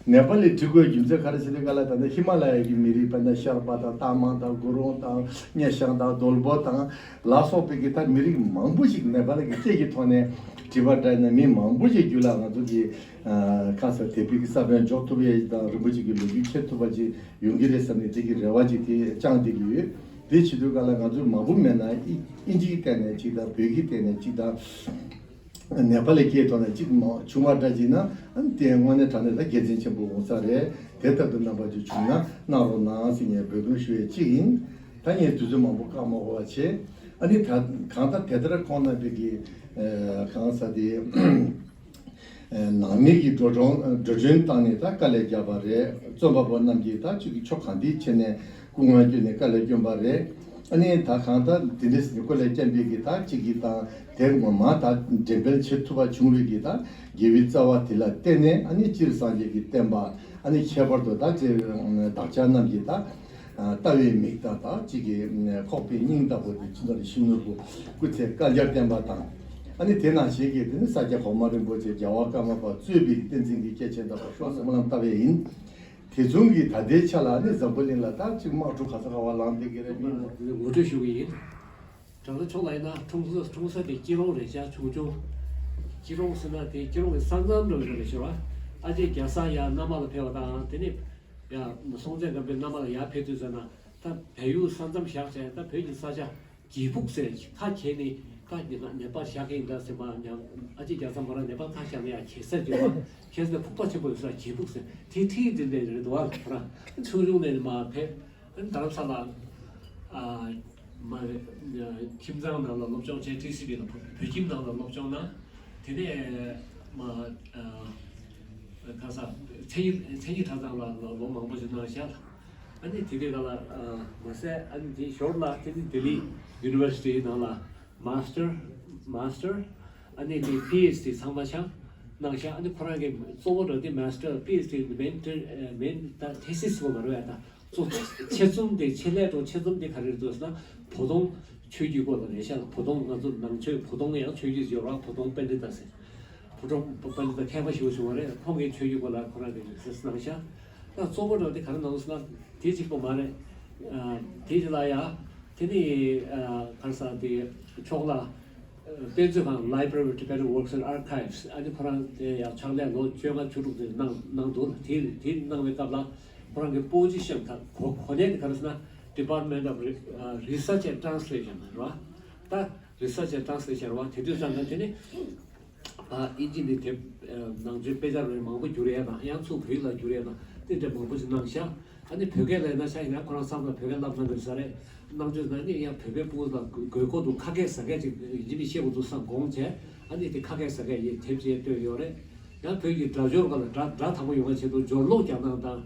ནེ་པ་ལི་བྲིས་དགོས་རྒྱུ་མཚན་ག་རེ་ཟེར་དུས་ག་ལ་ད་ལྟ་ཧི་མ་ལ་ཡ་གི་མི་རིགས་དཔེར་ན་ཤར་པ་དང་སྟག་མང་དང་གུ་རུང་དང་སྙེ་ཤང་དང་རྡོལ་པོ་དང་ལ་སོགས་པའི་གི་ད་མི་རིགས་མང་པོ་ཞིག་ནེ་པ་ལི་གི་སྐད་ཀྱི་ཐོག་ནས་བྲིས་པ་འདྲ་ཡིན་ན་མི་མང་པོ་ཞིག་རྒྱུད་ལ་ང་ཚོ་གི་ཁ་ས་དེ་བི་གི་ས་བོན་འཇོག་ཐུབ་ཡས་དང་རིན་པོ་ཆེ་གི་ལོ་རྒྱུས་འཁྱེར་ཐུབ་པ་ཅིག་ཡོང་གི་རེད་བསམ་ནས་དེ་གི་རེ་བ་ཅིག་དེ་བཅངས་བསྡད་ཀྱི་ཡོད། དེ་བྱེད་དུས་ག་ལ་ང་ཚོ་མང་པོ་མེད་ན་ཨི་ཨིན་ཇིའི་སྟེང་ནས་གཅིག་དང་བོད་ཀྱི་སྟེང་ནས་གཅིག་དང་ནེ་པ་ལི་སྐད་ཐོག་ནས་གཅིག་མ་བྱུང་བ་འདྲ་ཅིག་ན་དེ་དངོས་གནས་དྲང་གནས་ད་དགེ་མཚན་ཆེན་པོ་འོང་ས་རེད། དེ་ལྟར་དུ་རྣམ་པ་ཅིག་བྱུང་ན་གནང་རོགས་གནང་ཟེར་ངས་འབོད་སྐུལ་ཞུ་ཡས་གཅིག་ཡིན། ད་ངས་དུས་ཚོད་མང་པོ་བཀག་མ་དགོས་པ་བྱས། ཨ་ནི་ད་གང་ལྟར་དེ་ལྟར་ཁོང་རྣམ་པས་ཀྱི་གང་ཟེར་དེ། ནང་མི་གི་འགྲོ་གྲོན་འགྲོ་གྲོན་བཏང་ནས་ད་དཀའ་ལས་བརྒྱབ་པ་རེད། རྩོམ་པ་པོ་རྣམས་ཀྱིས་ད་ཅིག་གི་ཕྱོགས་གང་ཐད་བྱས་ནས་སྐུ་ངལ་བསྐྱོན་ནས་དཀའ་ལས་བསྐྱོན་པ་རེད། ཨ་ནི་ད་གང་ལྟར་འདི་འདྲས་ནི་ཀོ་ལས་བསྐྱལ་བའི་གི་ད་ཅིག་གི་དང་དེ་ངོ་མ་ད་འགྲེམས་སྤེལ་བྱེད་ཐུབ་པ་བྱུང་བའི་གི་ད་དགེ་བའི་རྩ་བ་དེ་ལ་བརྟེན་ནས་ཨ་ནི་སྤྱིར་སངས་རྒྱས་ཀྱི་བསྟན་པ་ཨ་ནི་ཁྱད་པར་དུ་ད་ཅེ་བདག་ཅག་རྣམས་ཀྱི་ད་ལྟ་བའི་མིག་དང་ད་ཅིག་གི་ཁོག་པའི་སྙིང་ལྟ་བུ་དེ་ཅི་འདྲ་ཤིང་ནོར་བུ་སྐུ་ཚེ་བསྐལ་བརྒྱར་བརྟན་པ་དང་། ཨ་ནི་དེ་ནང་བཞིན་གྱི་དེ་ནི་ས་སྐྱ་གོང་མ་རིན་པོ་ཆེ་རྒྱལ་བ་ཀརྨ་པ་གཙོས་པའི་བསྟན་འཛིན་གྱི་སྐྱེས་ཆེན་དམ་པ་ཤོག་ཟེར་སྨོན་ལམ་བཏབ་པ་ཡིན། དེ་མཚུངས་ཀྱི་ད་ལྟའི་ཆ་ལ་ནི་འཛམ་བུ་གླིང་ལ་ད་ཅིག་དམག་འཁྲུག་ག་ས་ག་བ་ལངས་བསྡད་ཀྱི་རེད་མིན། ངོ་སྤྲོད་ཞུ་གི་ཡིན། དྲང་ལ་ཕྱོགས་ལ་ཡིན་ན་ཁྲུང་ས་ཁྲུང་ས་དེ་སྐྱིད་རོང་རེད་ཤག་ཆུང་ཆུང་། སྐྱིད་རོང་ཟེར་ན་དེ་སྐྱིད་རོང་གི་ས་མཚམས་འགྲོ་གི་རེད་ཤག་བ། ཨ་ཅེ་རྒྱ་བཟའ་ཡར་མནའ་མ་ལ་ཕེབས་པ་དང་དེ་ནས་ཡ་སྲོང་བཙན་སྒམ་པོའི་མནའ་མ་ལ་ཡར་ཕེབས་དུས་ཟེར་ན་ད་བལ་ཡུལ་ས་མཚམས་བཞག་བྱས་ད་བོད་ཀྱི་ས་ཆ་གྱེས་ཕུག་ཟེར་ཁ་གྱེས་ནས་ད་ནེ་པ་ལ་བཞག་གི་ཡིན་ད་ཟེར་མ་ཉམས། ཨ་ཅེ་རྒྱ་བཟའ་མོ་རང་ནེ་པ་ལ་ཁ་བཞག་ནས་ཡ་གྱེས་ས་ཡོད་པ། གྱེས་ཟེར་ཕུག་པ་ཆེན་པོ་ཡོད་ས་གྱེས་ཕུག་ཟེར་དེ་ཁྲིད་དེ་འདྲ་རེད་འདུག་ཨ། ཁོ་རང་ཆུང་ཆུང་ནས་མར་ཕེབས། རྡ་རམ་ས་ལ། ཨ། མ་རེད། ཁྱིམ་ཚང་ནང་ལ་སློབ་སྦྱོང་བྱས། ཊི་སི་བི་ལ་བོད་ཁྱིམ་ནང་ལ་སློབ་སྦྱོང་གནང་། དེ་ནས་མ། ཨ། ག་ས་མཚན་ཉིད་མཚན་ཉིད་གྲྭ་ཚང་ལ་ལོ་ལོ་མང་པོ་ཞིག་གནང་བཞག་ལ། ཨ་ནི་དེ་དུས་ག་ལ་མ་ཟད་ཨ་ནི་དེ་ཞོར་ལ་དེ་ནི་ལྡི་ལི་ཡུ་ནི་ཝར་སི་ཊི་ནང་ལ། མཱ་སི་ཊར། མཱ་སི་ཊར། ཨ་ནི་དེ་པི་ཨེཆ་ཌི་ཚང་མ་ཆགས་གནང་ཤག་ཨ་ནི་ཁོ་རང་གི་གཙོ་བོ་འགྲོ་དེ་མཱ་སི་ཊར་པི་ཨེཆ་ཌི་མེན་ཊར་མེན་ད་ཐེ་སིས་སུ་མ་རུ་ཡ་ད་གཙོ་ཆེད་རྩོམ་དེ་ཆེད་ལས་འགྲོ་ཆེད་རྩོམ་དེ་ག་རེ་རེད་འདུག་ཟེར་ན་བོ་དོང་ཆོས་བརྒྱུད་སྐོར་ལ་རེད་ཤག་བོ་དོང་ང་ཚོ་ནང་ཆོས་བོ་དོང་ཡང་ཆོས་བརྒྱུད་ཡོད་ར། བོ་དོང་པཎྜི་ཏ་ཟེར། བོ་དོང་པཎྜི་ཏ་མཁས་པ་ཞིག་བྱུང་བ་རེད། ཁོང་གིས་ཆོས་བརྒྱུད་སྐོར་ལ་ཁོ་རང་གི་རིགས་གནང་ཤག་ད་གཙོ་བོ་འགྲོ་དེ་ག་རེ་གནང་ཟེར་ན་དེ་གཅིག་པོ་མ་རེད། དེ་གཅིག་ལ་ཡ་དེ་ནི་ག་རེ་ཟེར་དེ་ཕྱོགས་ལ། དཔེ་མཛོད་ཁང་Library of Tibetan Works and Archives ཨ་ནི་ཁོ་རང་དེ་ཡང་ཕྱག་ལས་ལོ་བཅོ་ལྔ་བཅུ་དྲུག་དེ་གནང་གནང་འདུག་དེ་དེ་གནང་བའི་སྐབས་ལ་ཁོ་རང་གི་པོ་ཛི་ཤན་ག་གོ་གོ་གནས་དེ་ག་རེ་ཟེར་ན་Department of Re- ཨ་Research and Translation རེད་བ། ད་Research and Translation རེད་བ། དེ་དུས་ཙམ་ན་དེ་ནི་ཨ་ཨིན་ཇི་ནས་དེབ་ནང་ཆོས་དཔེ་ཆ་རེ་མང་པོ་བསྒྱུར་ཡས་དང་ཡང་ཚུར་བོད་ཡིག་ལ་བསྒྱུར་ཡས་དང་དེ་འདྲ་མང་པོ་ཞིག་གནང་ཤག་ཨ་ནི་བོད་སྐད་ལ་ཡིན་ན་ཆ་ཡིན་ན་ཁོ་རང་བསམ་ལ་བོད་སྐད་བསླབ་གནང་གི་རེད་ས་རེད། གནང་བྱུང་ན་ནི་ཡང་བོད་པའི་ཕྲུ་གུ་ལ་དགོས་མཁོ་འདུག་ཁ་སྐད་ཟ་སྐད་ཅིག་ཡིན་མིན་ཤེས་དགོས་འདུག་བསམ་དགོངས་བྱས་ཨ་ནི་དེ་ཁ་སྐད་ཟ་སྐད་ཡིན་དེབ་ཅིག་བཏོན་ཡོད་རེད། ཡང་བོད་ཀྱི་སྒྲ་སྦྱོར་སྒང་ལ་སྒྲ་སྒྲ་དག་པོ་ཡོང་བ་ཆེད་དུ་སྦྱོར་ཀློག་རྒྱབ་ན་དང་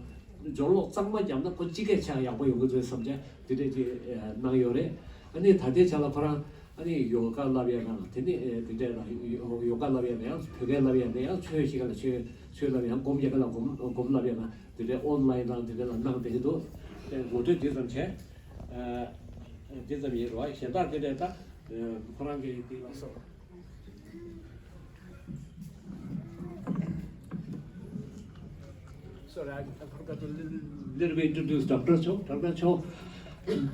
སྦྱོར་ཀློག་གཙང་མ་བརྒྱབ་ན་ཁོ་སྤྱི་སྐད་ཆགས་ཡག་པོ་ཡོང་གི་འདུག་བསམ་བྱས་དེ་འདྲས་ཅིག་གནང་ཡོད་རེད། ཨ་ནི་ད་ལྟའི་ཆ་ལ་ཁོ་རང་ཨ་ནི་ཡོ་ག་བསླབ་ཡ་དང་དེ་ནི་དེ་འདྲས་ལ་ཡོ་ག་བསླབ་ཡ་ནས་ཡང་བོད་སྐད་བསླབ་ཡ་ནས་ཡང་ཆོས་ཤིག་ག་ལ་ཆོས་ཆོས་བསླབ་ཡ་སྒོམ་ཡ་ག་ལ་སྒོམ་སྒོམ་བསླབ་ཡ་ན། དེ་འདྲའི་ཨོན་ལའིན་དང་དེ་འདྲ་ལ་གནང་བསྡད་ཀྱི་འདུག་དེ་ངོ་སྤྲོད་དེ་ཙམ་བྱས། ཨ། དེ་ཙམ་ཡིན་རོགས། གཞན་དག་དེ་འདྲའི་ད་ཁོ་རང་གི་དེ་ལ་སོགས། Sorry, I, I forgot to little, little bit introduce Doctor Cho. Doctor Cho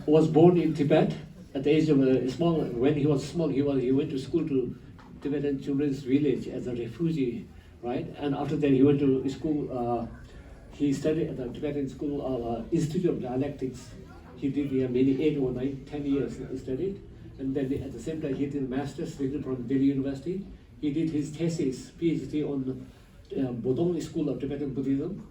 was born in Tibet at the age of a small, when he was small, he was, he went to school to Tibetan Children's Village as a refugee. Right? And after that, he went to school, uh, he studied at the Tibetan School of uh, Institute of Dialectics. He did here many eight or nine, ten years he studied. And then at the same time, he did a master's degree from Delhi University. He did his thesis, P H D on uh, Bodong School of Tibetan Buddhism,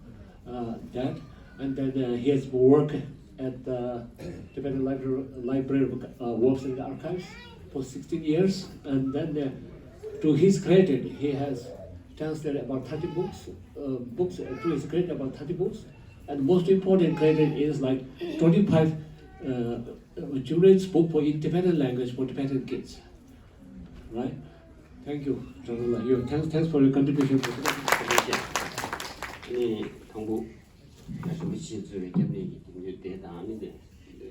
uh, that. And then uh, he has worked at the Tibetan Library, Library of uh, Works and Archives for sixteen years. And then uh, to his credit, he has translated about thirty books, uh, books uh, to his credit about thirty books. And most important credit is like twenty-five uh, children's book for in Tibetan language for Tibetan kids. Right? Thank you, Rahula. You, thanks, thanks for your contribution to Tibetan literature. ཨ་ནི་དང་པོ་ང་ཞུ་མི་ཆེ་གཙོས་པའི་སྐྱབས་གནས་ཀྱི་དེང་དུས་དེ་དང་ཨ་ནི་དེ་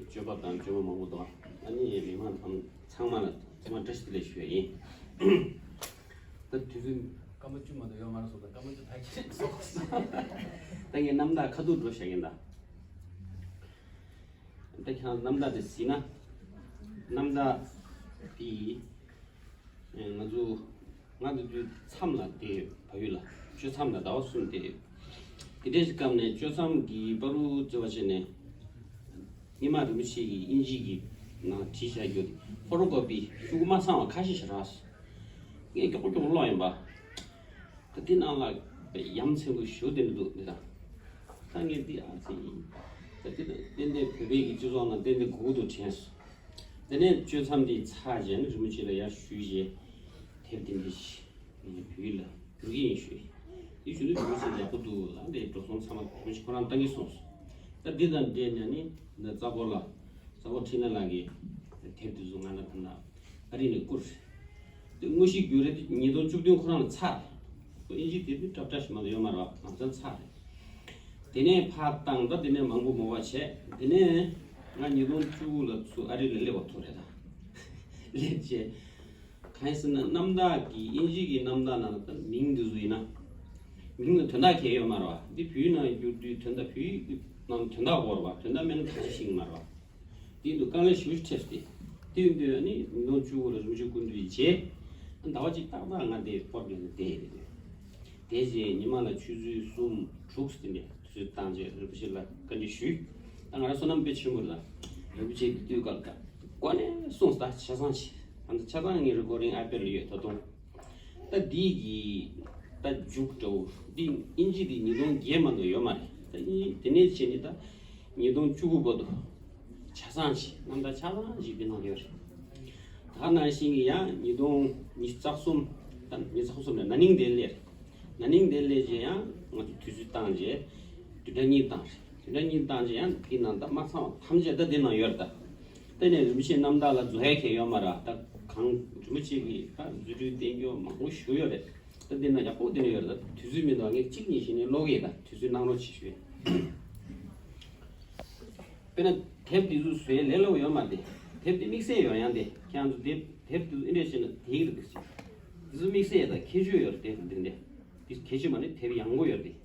སྤྱོད་པ་དང་སྤྱོད་པ་མང་པོ་འདུག་ཨ་ནི་མི་མང་དང་ཚང་མ་ལ་ཚང་མ་བཀྲ་ཤིས་བདེ་ལེགས་ཞུ་ཡ་ཡིན། ད་དུས་ཚོད་སྐར་མ་བཅུ་མ་གཏོགས་ཡོད་མ་རེད་སོང་ཙང་སྐར་མ་བཅུ་ཕལ་ཆེར་སོང་སོང་། ད་ངས་རྣམ་ཐར་ཁ་ཐུག་འགྲོ་བཞག་གིན་ད། ད་ཁྱེད་རང་རྣམ་ཐར་དེ་གཟིགས་ན། རྣམ་ཐར་དེ་ང་ཚོ་ང་འདི་དུས་མཚམས་ལ་བསྡད་ཡོད། བལ་ཡུལ་ལ་ཆུ་མཚམས་ལ་ཟླ་བ་གསུམ་བསྡད་ཡོད། དེ་འདྲའི་སྐབས་ནས་གཅོད་མཚམས་ཀྱི་བར་དུ་བརྩི་བ་བྱས་ནས། རྙིང་མ་རིན་པོ་ཆེ་གིས་དབྱིན་ཇི་གི་ནང་བྲིས་བཞག་རྒྱུ་དེ་ཕོ་ཊོ་ཀོ་པི་ཤོག་གུ་མ་ཚང་བ་ཁ་ཤས་ཤིག་རག་སོང་། ངས་མགྱོགས་པོ་མགྱོགས་པོ་ཀློག་ཡིན་པ། ད་འདི་ནང་ལ་ཡ་མཚན་པོ་ཞེ་པོ་དེ་འདྲ་འདུག་འདི་དང་། ད་ངས་འདི་ཨ་ཙི་ཡིན། ད་འདི་ད་ཏན་ཏན་བོད་པའི་གི་སྤྱི་ཚོགས་ནང་ཏན་ཏན་དགོས་ཀྱི་འདུག་དྲན་སོང་། དེ་ནས་གཅོད་མཚམས་འདི་ཚར་རྗེས་ནས་རིན་པོ་ཆེ་ལ་ཡར་ཞུས་རྗེས་དེབ་དེ་འདི་ཞིག་ངས་བོད་ཡིག་ལ་བསྒྱུར་གྱི་ཡིན་ཞུས། དེ་ཞུ་དུས་རིན་པོ་ཆེ་ཡག་པོ་འདུག་ལ་འདི་འགྲོ་སོང་ཚང་མ་རིན་པོ་ཆེ་ཁོ་རང་བཏང་གི་སོང་སོང་། ད་འདི་དང་འབྲེལ་ནས་ནི་ད་རྩ་བོ་ལ་རྩ་བོ་ཁྲིད་ན་ལགས་ཀྱི་དེབ་འདི་ཚོ་ང་ལ་ད་ན། ཨ་རི་ནས་བསྐུར། དེ་དངོས་གཞི་བསྒྱུར་རེད་དེ་ཉིས་སྟོང་བཅུ་བདུན་ཁོ་རང་ལ་ཚར། ཁོ་དབྱིན་ཇི་དེབ་དེ་སྲབ་སྲབ་ཞིག་མ་གཏོགས་ཡོད་མ་རེད་བ། ང་ཚོ་ཚར་རེད། དེ་ནས་ཕར་བཏང་ད་དེ་ནས་མང་པོ་མོ་བ་བྱས། དེ་ནས་ང་ཉིས་སྟོང་བཅུ་དགུ་ལ་ཚུར་ཨ་རི་ལ་སླེབས་པ་ཐུག་རེད་ད། སླེབས་རྗེས། གང་ཡིན་ཟེར་ན་རྣམ་དག་གི་དབྱིན་ཇི་གི་རྣམ་དག་ནང་ལ་ད་མིང་འདི་ཚོ་ཡིན་ན། མིང་ལ་དོན་དག་གང་ཡང་ཡོད་མ་རེད་བ། འདི་བོད་ཡིག་ནང་བསྒྱུར་དུས་དོན་དག་བོད་ཡིག་ནང་དོན་དག་དགོས་རེད་བ། དོན་དག་མེད་ན་ག་ཞིག་ཤེས་ཀྱི་མ་རེད་བ། དེ་འདུག་དཀའ་ལས་ཞེ་པོ་ཅིག་འཕྲད་སོང་སྟེ། དེ་ཡིན་དུས་ཨ་ནི་ཉིས་སྟོང་བཅུ་དགུ་ལ་རིན་པོ་ཆེ་སྐུ་མདུན་རྗེས། ཟླ་བ་གཅིག་ཏག་ཏག་ང་དེ་པོར་ཊི་ལ་བསྡད་ཡོད་རེད། དེ་རྗེས་ཉི་མ་ལ་ཆུ་ཚོད་གསུམ་དྲུག་ཙམ་དེ་འདྲ་དུས་ཚོད་བཏང་རྗེས་རིན་པོ་ཆེ་ལ་བཀའ་འདྲི་ཞུས། ད་ང་རང་བསོད་ནམས་དཔེ་ཆེན་པོ་རེད་ལ། རིན་པོ་ཆེ་དེ་དུས་སྐབས་ཀ་ཀོ་ནས་གསུངས་ད་ཆ་ཚང་ཆེ། ད་ཆ་ཚང་ངའི་རི་ཀོར་ཌིང་ཨའི་པེཌ་ལ་ཡོད་ད་དུང་། ད་འདི་གི་ད་མཇུག་འདྲ་བོ་འདི་དབྱིན་ཇི་འདི་ཉིས་སྟོང་བརྒྱད་མ་གཏོགས་ཡོད་མ་རེད། ད་དབྱིན་དེ་ནས་བྱས་ནས་ད་ཉིས་སྟོང་བཅུ་དགུ་བར་དུ་ཆ་ཚང་ཞིག་རྣམ་ཐར་ཆ་ཚང་ཞིག་འདི་ནང་ཡོད་རེད། ད་ནང་བཞིན་གྱི་ཡང་ཉིས་སྟོང་ཉི་ཤུ་རྩ་གསུམ། ད་ཉི་ཤུ་རྩ་གསུམ་ནས་ན་ནིང་འདིར་སླེབས་རེད། ན་ནིང་འདིར་སླེབས་རྗེས་ཡང་ང་ཚོ་དུས་ཚོད་བཏང་རྗེས་བདུན་ཕྲག་གཉིས་བཏང་རེད། བདུན་ཕྲག་གཉིས་བཏང་རྗེས་ཡང་འདི་ནང་ད་མ་ཚང་བ་ཐམས་ཅད་ད་འདི་ནང་ཡོད་རེད་ད། དེ་ནས་རིན་པོ་ཆེའི་རྣམ་ཐར་ལ་རྫོགས་ཡ་གང་ཡོད་མ་རེད། ད་གང་རིན་པོ་ཆེ་གིས་ད་རྫུ་འཕྲུལ་བསྟན་རྒྱུ་མང་པོ་ཞིག་ཡོད་རེད། ད་འདི་ན་ཡག་པོ་འདི་ན་ཡོད་རེད། ད་དུས་ཚོད་མི་འདུག་ངས་གཅིག་གཉིས་ཤིག་ནས་ཀློག་གི་ཡིན། ད་དུས་ཚོད་གནང་རོགས་བྱེད་ཞུ། དཔེར་ན་དེབ་འདི་ཚོ་བཟོས་ལས་སླ་པོ་ཡོད་མ་རེད། དེབ་འདི་དམིགས་བསལ་ཡོད། ཡང་དེ་ཁྱེད་རང་ཚོ་དེབ་དེབ་འདི་ཚོ་ཨེ་འདྲས་བྱས་ན་དེ་གི་རེད། འདི་ཚོ་དམིགས་བསལ་ཡོད། ད་ཁྱད་ཆོས་ཡོད་རེད། དེབ་འདི་འདྲས་འདི་ཁྱད་ཆོས་མ་རེད། དེབ་ཡག་པོ་ཡོད་རེད།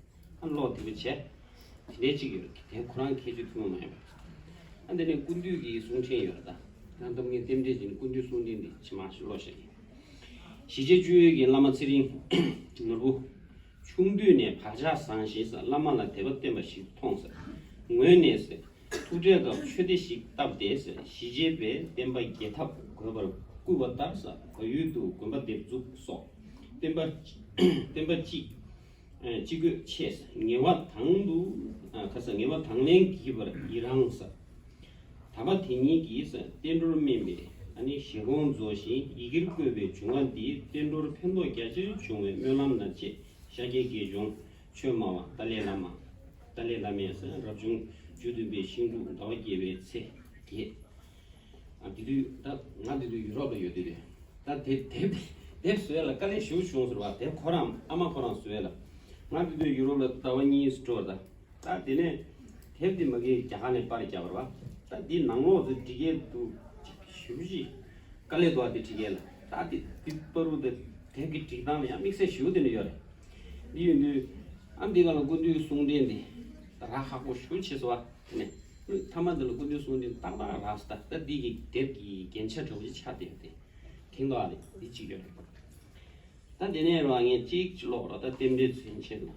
ཨ་ཀློག་དེ་འདྲ་བྱས། དེ་འདྲའི་གཅིག་ཡོད་རེད། དེ་ཁོ་རང་ཁྱད་ཆོས་ཐུན་མོང་མ་ཡིན་པ། ཨ་འདི་ནས་ཀུན་འདུས་ཀྱི་གསུང་འཕྲིན་ཡོད་རེད་ད། ཡང་ད་ངས་རྟེན་འབྲེལ་བྱས་ནས་ཀུན་འདུས་གསུང་འཕྲིན་འདི་ཕྱི་མ་ཞིག་ཀློག་བཞག་ཡིན། ཞི་བྱེད་སྤྱོད་ཡུལ་གྱི་བླ་མ་ཚེ་རིང་ནོར་བུ། ཆུང་དུས་ནས་བག་ཆགས་བཟང་ཞིང་ཟེར། བླ་མ་ལ་དད་པ་བརྟན་པ་ཞིག་མཐོང་ཟེར། ངོས་ནས་ཟེར། ཐུགས་ཁྲལ་སྐབས་ཆོས་སྡེ་ཞིག་བཏབ་སྟེ་ཟེར། ཞི་བྱེད་པས་བསྟན་པ་རྒྱས་ཐབས་དགོས་པར་བསྐུལ་བ་ལྟར་ཟེར། བལ་ཡུལ་དུ་དགོན་པ་འདེབས་འཛུགས་སོགས་བསྟན་པ་བསྟན་པ་སྤྱི་ཨ་ཅི་དགོས་ཆེ། ངེས་པ་དང་དུ་ཨ་ཁ་ས་ངེས་པ་དང་ལེན་བགྱིད་པར་ཡི་རངས་ཟེར། དམ་པ་དེ་ཉིད་ཀྱིས་བསྟན་འགྲོར་སྨན་པའི་ཨ་ནི་བཞེད་དགོངས་རྫོགས་ཤིང་ཡི་གེར་བཀོད་པའི་འབྱུང་བ་འདིས་བསྟན་འགྲོར་ཕན་ཐོགས་རྒྱ་ཆེར་འབྱུང་བའི་སྨོན་ལམ་ན་བཅས་ཤཱཀྱའི་དགེ་སྦྱོང་ཆོས་སྨྲ་བ་ཏཱ་ལའི་བླ་མ་ཏཱ་ལའི་བླ་མས་ཟེར། རབ་བྱུང་བཅུ་བདུན་པའི་ཤིང་འབྲུག་ཟླ་བ་བརྒྱད་པའི་ཚེས་བརྒྱད། ཨ་དེ་དུས་ད་ང་དེ་དུས་ཡུ་རོབ་ལ་ཡོད་དུས་རེད། ད་དེ་དེབ་དེབ་བཟོས་ལ་དཀའ་ལས་ཞེ་པོ་བྱུང་ཟེར་བ། དེབ་ཁོ་རང་ཨ་མ་ཁོ་རང་བཟོས་ལ། ང་དེ་དུས་ཡུ་རོབ་ལ་ཟླ་བ་གཉིས་སུ་འགྲོ་བ། ད་ད་དེ་ནས་དེབ་དེ་མ་གིར་རྒྱ་གར་ནས་པར་རྒྱག་པ་རེད་བ། ད་དེ་ནང་ལོགས་དེ་འབྲི་སྐད་དུ་ཞེ་པོ་ཅིག་དཀའ་ལས་འདུག་བ། དེ་འབྲི་སྐད་ལ་ད་དེ་དེ་པར་རུ་དེ་དེབ་ཀྱི་སྒྲིག་སྟངས་ལ་ཡང་དམིགས་བསལ་ཞེ་པོ་དེ་འདྲ་ཡོད་རེད། འདི་ཡིན་དུས་ཨ་འདི་ག་ལ་ཀུན་འདུས་གསུང་འཕྲིན་འདི་ད་རག་ཧ་གོ་ཞེ་པོ་ཆེ་སོང་བ། དེ་ནས་མཐའ་མ་འདི་ལ་ཀུན་འདུས་གསུང་འཕྲིན་ཏག་ཏག་རག་སོང་། ད་ད་འདི་གི་དེབ་ཀྱི་རྒྱན་ཆ་འདྲ་བོ་ཅིག་ཆགས་བསྡད་ཡོད་དེ། མཁྱེན་ག་རེད། འདི་གཅིག་ཡོད་རེད། ད་འདི་ནས་རོ་ངས་གཅིག་ཀློག་རོགས། ད་རྟེན་འབྲེལ་མཚོན་བྱེད་ལ།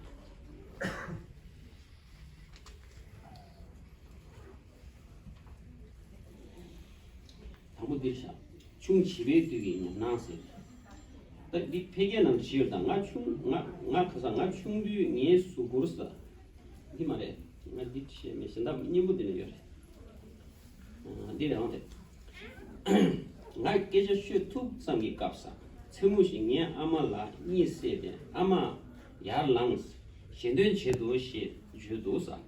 མོ་འདིར་བཞག་ཆུང་བྱིས་པའི་དུས་ཀྱི་ཉམས་སྣང་ཟེར། ད་འདི་ཕལ་སྐད་ནང་བྲིས་ཡོད་དང་། ང་ཆུང་ང་ང་ཁ་སང་ང་ཆུང་དུས་ངའི་གཟུགས་པོར་ཟ། འདི་མ་རེད། ང་འདི་བྲིས་མེད། གཞན་དག་སྙན་པོ་འདི་ནས་ཡོད་རེད། འདི་རེད་འོང་རེད། ང་སྐད་ཆ་ཤོད་ཐུབ་ཙམ་གྱི་སྐབས་སུ། མཚན་མོ་ཞིག་ངའི་ཨ་མ་ལགས་གཉིད་སད་དེ། ཨ་མ་ཡར་ལངས། ཞལ་འདོན་བྱེད་དོ་ཞེས་བརྗོད་འདུག་ཟེར།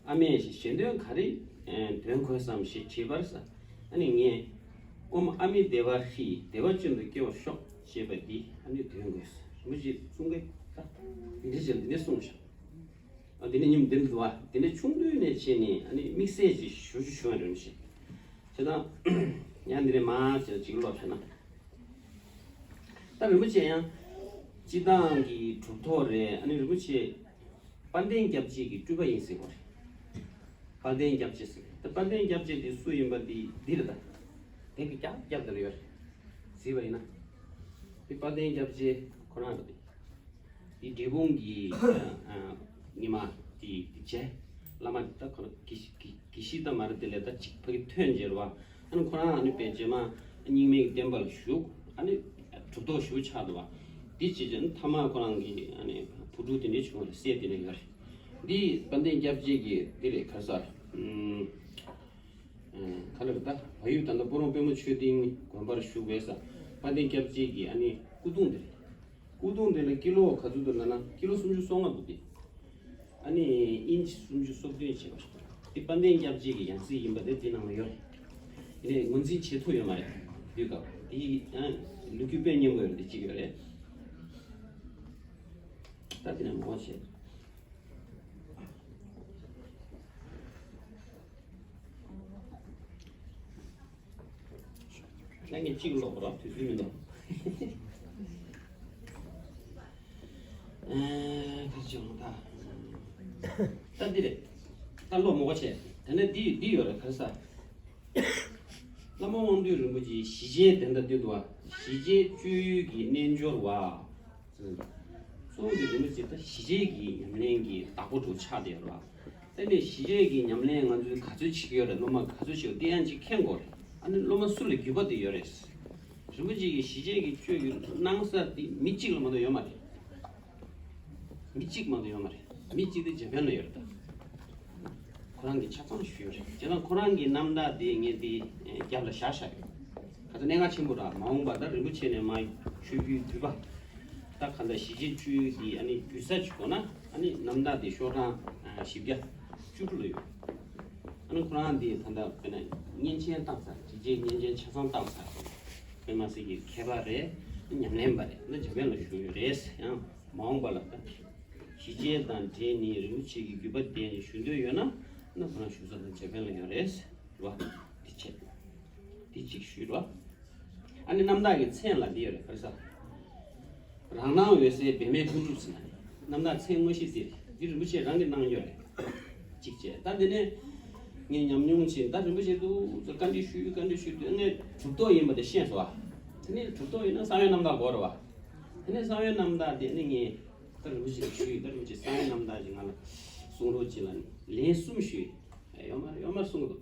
ཨ་མས་ཞལ་འདོན་ག་རེ་འདོན་དགོས་སམ་ཞེས་དྲིས་པར་ཟེར། ཨ་ནི་ངས། ཨོཾ་ཨ་མི་དྷེ་ཝ་ཧྲཱིཿ་བདེ་བ་ཅན་དུ་སྐྱེ་བར་ཤོག་ཅེས་པ་འདི་ཨ་ནི་འདོན་དགོས། རིན་པོ་ཆེ་གསུང་གི་ད་འདི་འདྲ་བྱས་འདི་ནས་གསུངས་ཤག་ཨ་འདི་ནས་ཉིམ་འདིར་འདུག་བ། འདི་ནས་ཆུང་དུས་ནས་བྱས་ནས་ཨ་ནི་དམིགས་བསལ་གྱི་ཞུ་རྒྱུ་བྱུང་བ་རིན་པོ་ཆེ། བྱས་ཙང་ཡང་འདི་ནས་མར་བྱས་ཅིག་ཀློག་བྱས་ན། ད་རིན་པོ་ཆེ་ཡང་སྤྱི་བཏང་གི་གྲུབ་ཐོབ་རེད། ཨ་ནི་རིན་པོ་ཆེ་དཔལ་ལྡན་སྐྱབས་རྗེ་གི་སྤྲུལ་པ་ཡིན་ཟེར་བ་རེད། དཔལ་ལྡན་སྐྱབས་རྗེ་ཟེར། ད་དཔལ་ལྡན་སྐྱབས་རྗེ་འདི་སུ་ཡིན་པ་འདི་འདི་རེད་ད། དེ་གི་རྒྱབ་རྒྱབ་དེ་ལ་ཡོད་རེད། གཟིགས་པ་ཡིན་ན། འདི་དཔལ་ལྡན་སྐྱབས་རྗེ་ཁོ་རང་རེད། འདི་འབྲས་སྤུངས་ཀྱི་ཨ་ཨ་ཉི་མ་འདི་འདི་བྱས། བླ་མ་འདི་ད་ཁོ་རང་དགེ་བཤེས་དགེ་དགེ་བཤེས་ད་མ་རེད། དེ་ལས་ད་ཅིག་ཕ་གི་ཐོན་རྗེས་རེད་བ། ཨ་ནི་ཁོ་རང་ཨ་ནི་དཔེ་རྗེས་མ་རྙིང་མའི་བསྟན་པ་ལ་ཞུགས། ཨ་ནི་གྲུབ་ཐོབ་ཞུགས་ཆགས་འདུག་བ། འདི་བྱས་རྗེས་ཨ་ནི་མཐའ་མ་ཁོ་རང་གི་ཨ་ནི་བུ་ཕྲུག་དེ་འདྲའི་བྱུང་བ་རེད། སྲས་དེ་འདྲ་ཡོད་རེད། འདི་དཔལ་ལྡན་སྐྱབས་རྗེ་གི་འདི་རེད། ག་རེ་ཟེར། ཨམ། ཨ་ག་ལ་རེད་ད། བལ་ཡུལ་ད་ལྟ་སྤ་རོང་པད་མ་ཆོས་སྡིངས་དགོན་པར་བཞུགས་པའི་ས། དཔལ་ལྡན་སྐྱབས་རྗེ་གི་ཨ་ནི་སྐུ་གདུང་དེ་རེད། སྐུ་གདུང་དེ་ལ་ཀི་ལོ་ག་ཚོད་འདུག་ལབ་ན་ཀི་ལོ་སུམ་ཅུ་སོ་ལྔ་འདུག་སྟེ། ཨ་ནི་ཨིན་ཅི་སུམ་ཅུ་སོ་བདུན་བྱས་པ་རེད། དེ་དཔལ་ལྡན་སྐྱབས་རྗེ་གི་ཡང་སྲིད་ཡིན་པ་དེ་དེ་ནང་ལ་ཡོད་རེད། དེ་ནས་ངོས་འཛིན་བྱེད་ཐུབ་ཡོད་མ་རེད། དུས་སྐབས་དེ་ཡི་ཨ་ལོ་རྒྱུས་དཔེ་སྙན་པོ་ཡོད་རེད། དེ་གཅིག་ཡོད་རེད། ད་དེ་ནས་མོ་བྱས། ཁྱེད་ཀྱིས་གཅིག་ཀློག་རོགས། དུས་ཚོད་མི་འདུག་ཨེ། ག་རེ་བྱུང་ད། ད་འདི་རེད། ད་ཀློག་མོ་བ་བྱས། དེ་ནས་འདི་འདི་ཡོད་རེད། ག་རེ་ཟ། བླ་མ་དབང་འདུས་རིན་པོ་ཆེའི་ཞི་བྱེད་དེ་འདྲ་འདི་འདུག་བ། ཞི་བྱེད་སྤྱོད་ཡུལ་གྱི་རྣལ་འབྱོར་བ། གཙོ་བོ་དེ་རིན་པོ་ཆེ་ད་ཞི་བྱེད་ཀྱི་ཉམས་ལེན་གྱི་བདག་པོ་འདྲ་ཆགས་བསྡད་ཡོད་རེད་བ། དེ་ནས་ཞི་བྱེད་ཀྱི་ཉམས་ལེན་ང་ཚོས་ག་ཚོད་བྱེད་ཀྱི་ཡོད་རེད། སློབ་མ་ག་ཚོད་བྱེད་ཡོད། དེ་ཡང་ཅིག་མཁྱེན་དགོས་རེད། ཨ་ནི་སློབ་མ་སུ་ལ་རྒྱུས་པ་དེ་ཡོད་རེད། རིན་པོ་ཆེ་གིས་ཞི་བྱེད་ཀྱི་སྤྱོད་ཀྱི་གནང་ས་དེ་མི་གཅིག་ལ་མ་གཏོགས་ཡོད་མ་རེད། མི་གཅིག་མ་གཏོགས་ཡོད་མ་རེད། མི་གཅིག་དེ་འཇར་པན་ལ་ཡོད་རེད་ད། ཁོ་རང་གིས་ཆ་ཚང་ཞུས་ཡོད་རེད། བྱས་ཙང་ཁོ་རང་གི་རྣམ་ཐར་དེ་ངས་དེ་རྒྱབ་ལ་བཞག་བཞག་ཡོད། ག་ཚོད་གནད་འགག་ཆེན་པོ་ར། མ་འོངས་པ་ད་རིན་པོ་ཆེ་ནས་མ་ཆོས་བརྒྱུད་འདུས་པ་ད་ག་འདྲ་ཞི་བྱེད་སྤྱོད་ཡུལ་དེ་ཨ་ནི་བརྒྱུད་ས་ཅིག་དགོས་ན། ཨ་ནི་རྣམ་ཐར་དེ་ཤོག་གྲངས་བཞི་བརྒྱ་བཅུ་དྲུག་ལ་ཡོད། ཨ་ནི་ཁོ་རང་དེ་ད་ལྟ་དཔེར་ན་མཉེན་ཆས་བཏང་ས། ཞི་བྱེད་མཉེན་ཆས་ཆ་ཚང་བཏང་ས་དཔེ་མ་སྲིད་ཀྱི་མཁས་པ་རེད། ཉམས་ལེན་པ་རེད། ད་འཇར་པན་ལ་བཞུགས་ཡོད་རེད། ཡང་མ་འོངས་པ་ལ་ད་ཞི་བྱེད་དང་འབྲེལ་ནས་རིན་པོ་ཆེ་གི་བརྒྱུད་པ་དེ་ནས་ཞུ་འདོད་ཡོད་ན། ན་ཁོ་རང་བཞུགས་ས་དེ་འཇར་པན་ལ་ཡོད་རེད་བ། དེ་བྱས། དེ་གཅིག་ཞུས་རོགས། ཨ་ནི་རྣམ་དག་གི་མཚན་ལ་འདི་ཡོད་རེད། ག་རེ་ཟ། རང་སྣང་འོད་གསལ་འབད་མེད་ཀུན་གྲུབ་ཟེར་ན། རྣམ་དག་མཚན་དངོས་གཞི་ཟེར། འདི་རིན་པོ་ཆེ་རང་གིས་གནང་ཡོད་རེད། གཅིག་བྱས། ད་འདི་ནས་ངས་ཉམས་མྱོང་བྱས། ད་རིན་པོ་ཆེ་འདུག་ཟེར་བཀའ་འདྲི་ཞུས། བཀའ་འདྲི་ཞུས་དུས་ངས་གྲུབ་ཐོབ་ཡིན་པ་དེ་ཤེས་སོང་བ། དེ་ནས་གྲུབ་ཐོབ་ཡིན་ན་གསང་བའི་རྣམ་དག་དགོས་རེད་བ། དེ་ནས་གསང་བའི་རྣམ་དག་དེ་ནི་ངས་ད་རིན་པོ་ཆེ་ལ་ཞུས་ཡོད། ད་རིན་པོ་ཆེ་གསང་བའི་རྣམ་དག་ཅིག་ང་ལ་གསུང་རོགས་གྱིས་ལབ་ནས་ལན་གསུམ་ཞུས། ཡོད་མ་རེད། ཡོད་མ་རེད་གསུང་གི་འདུག་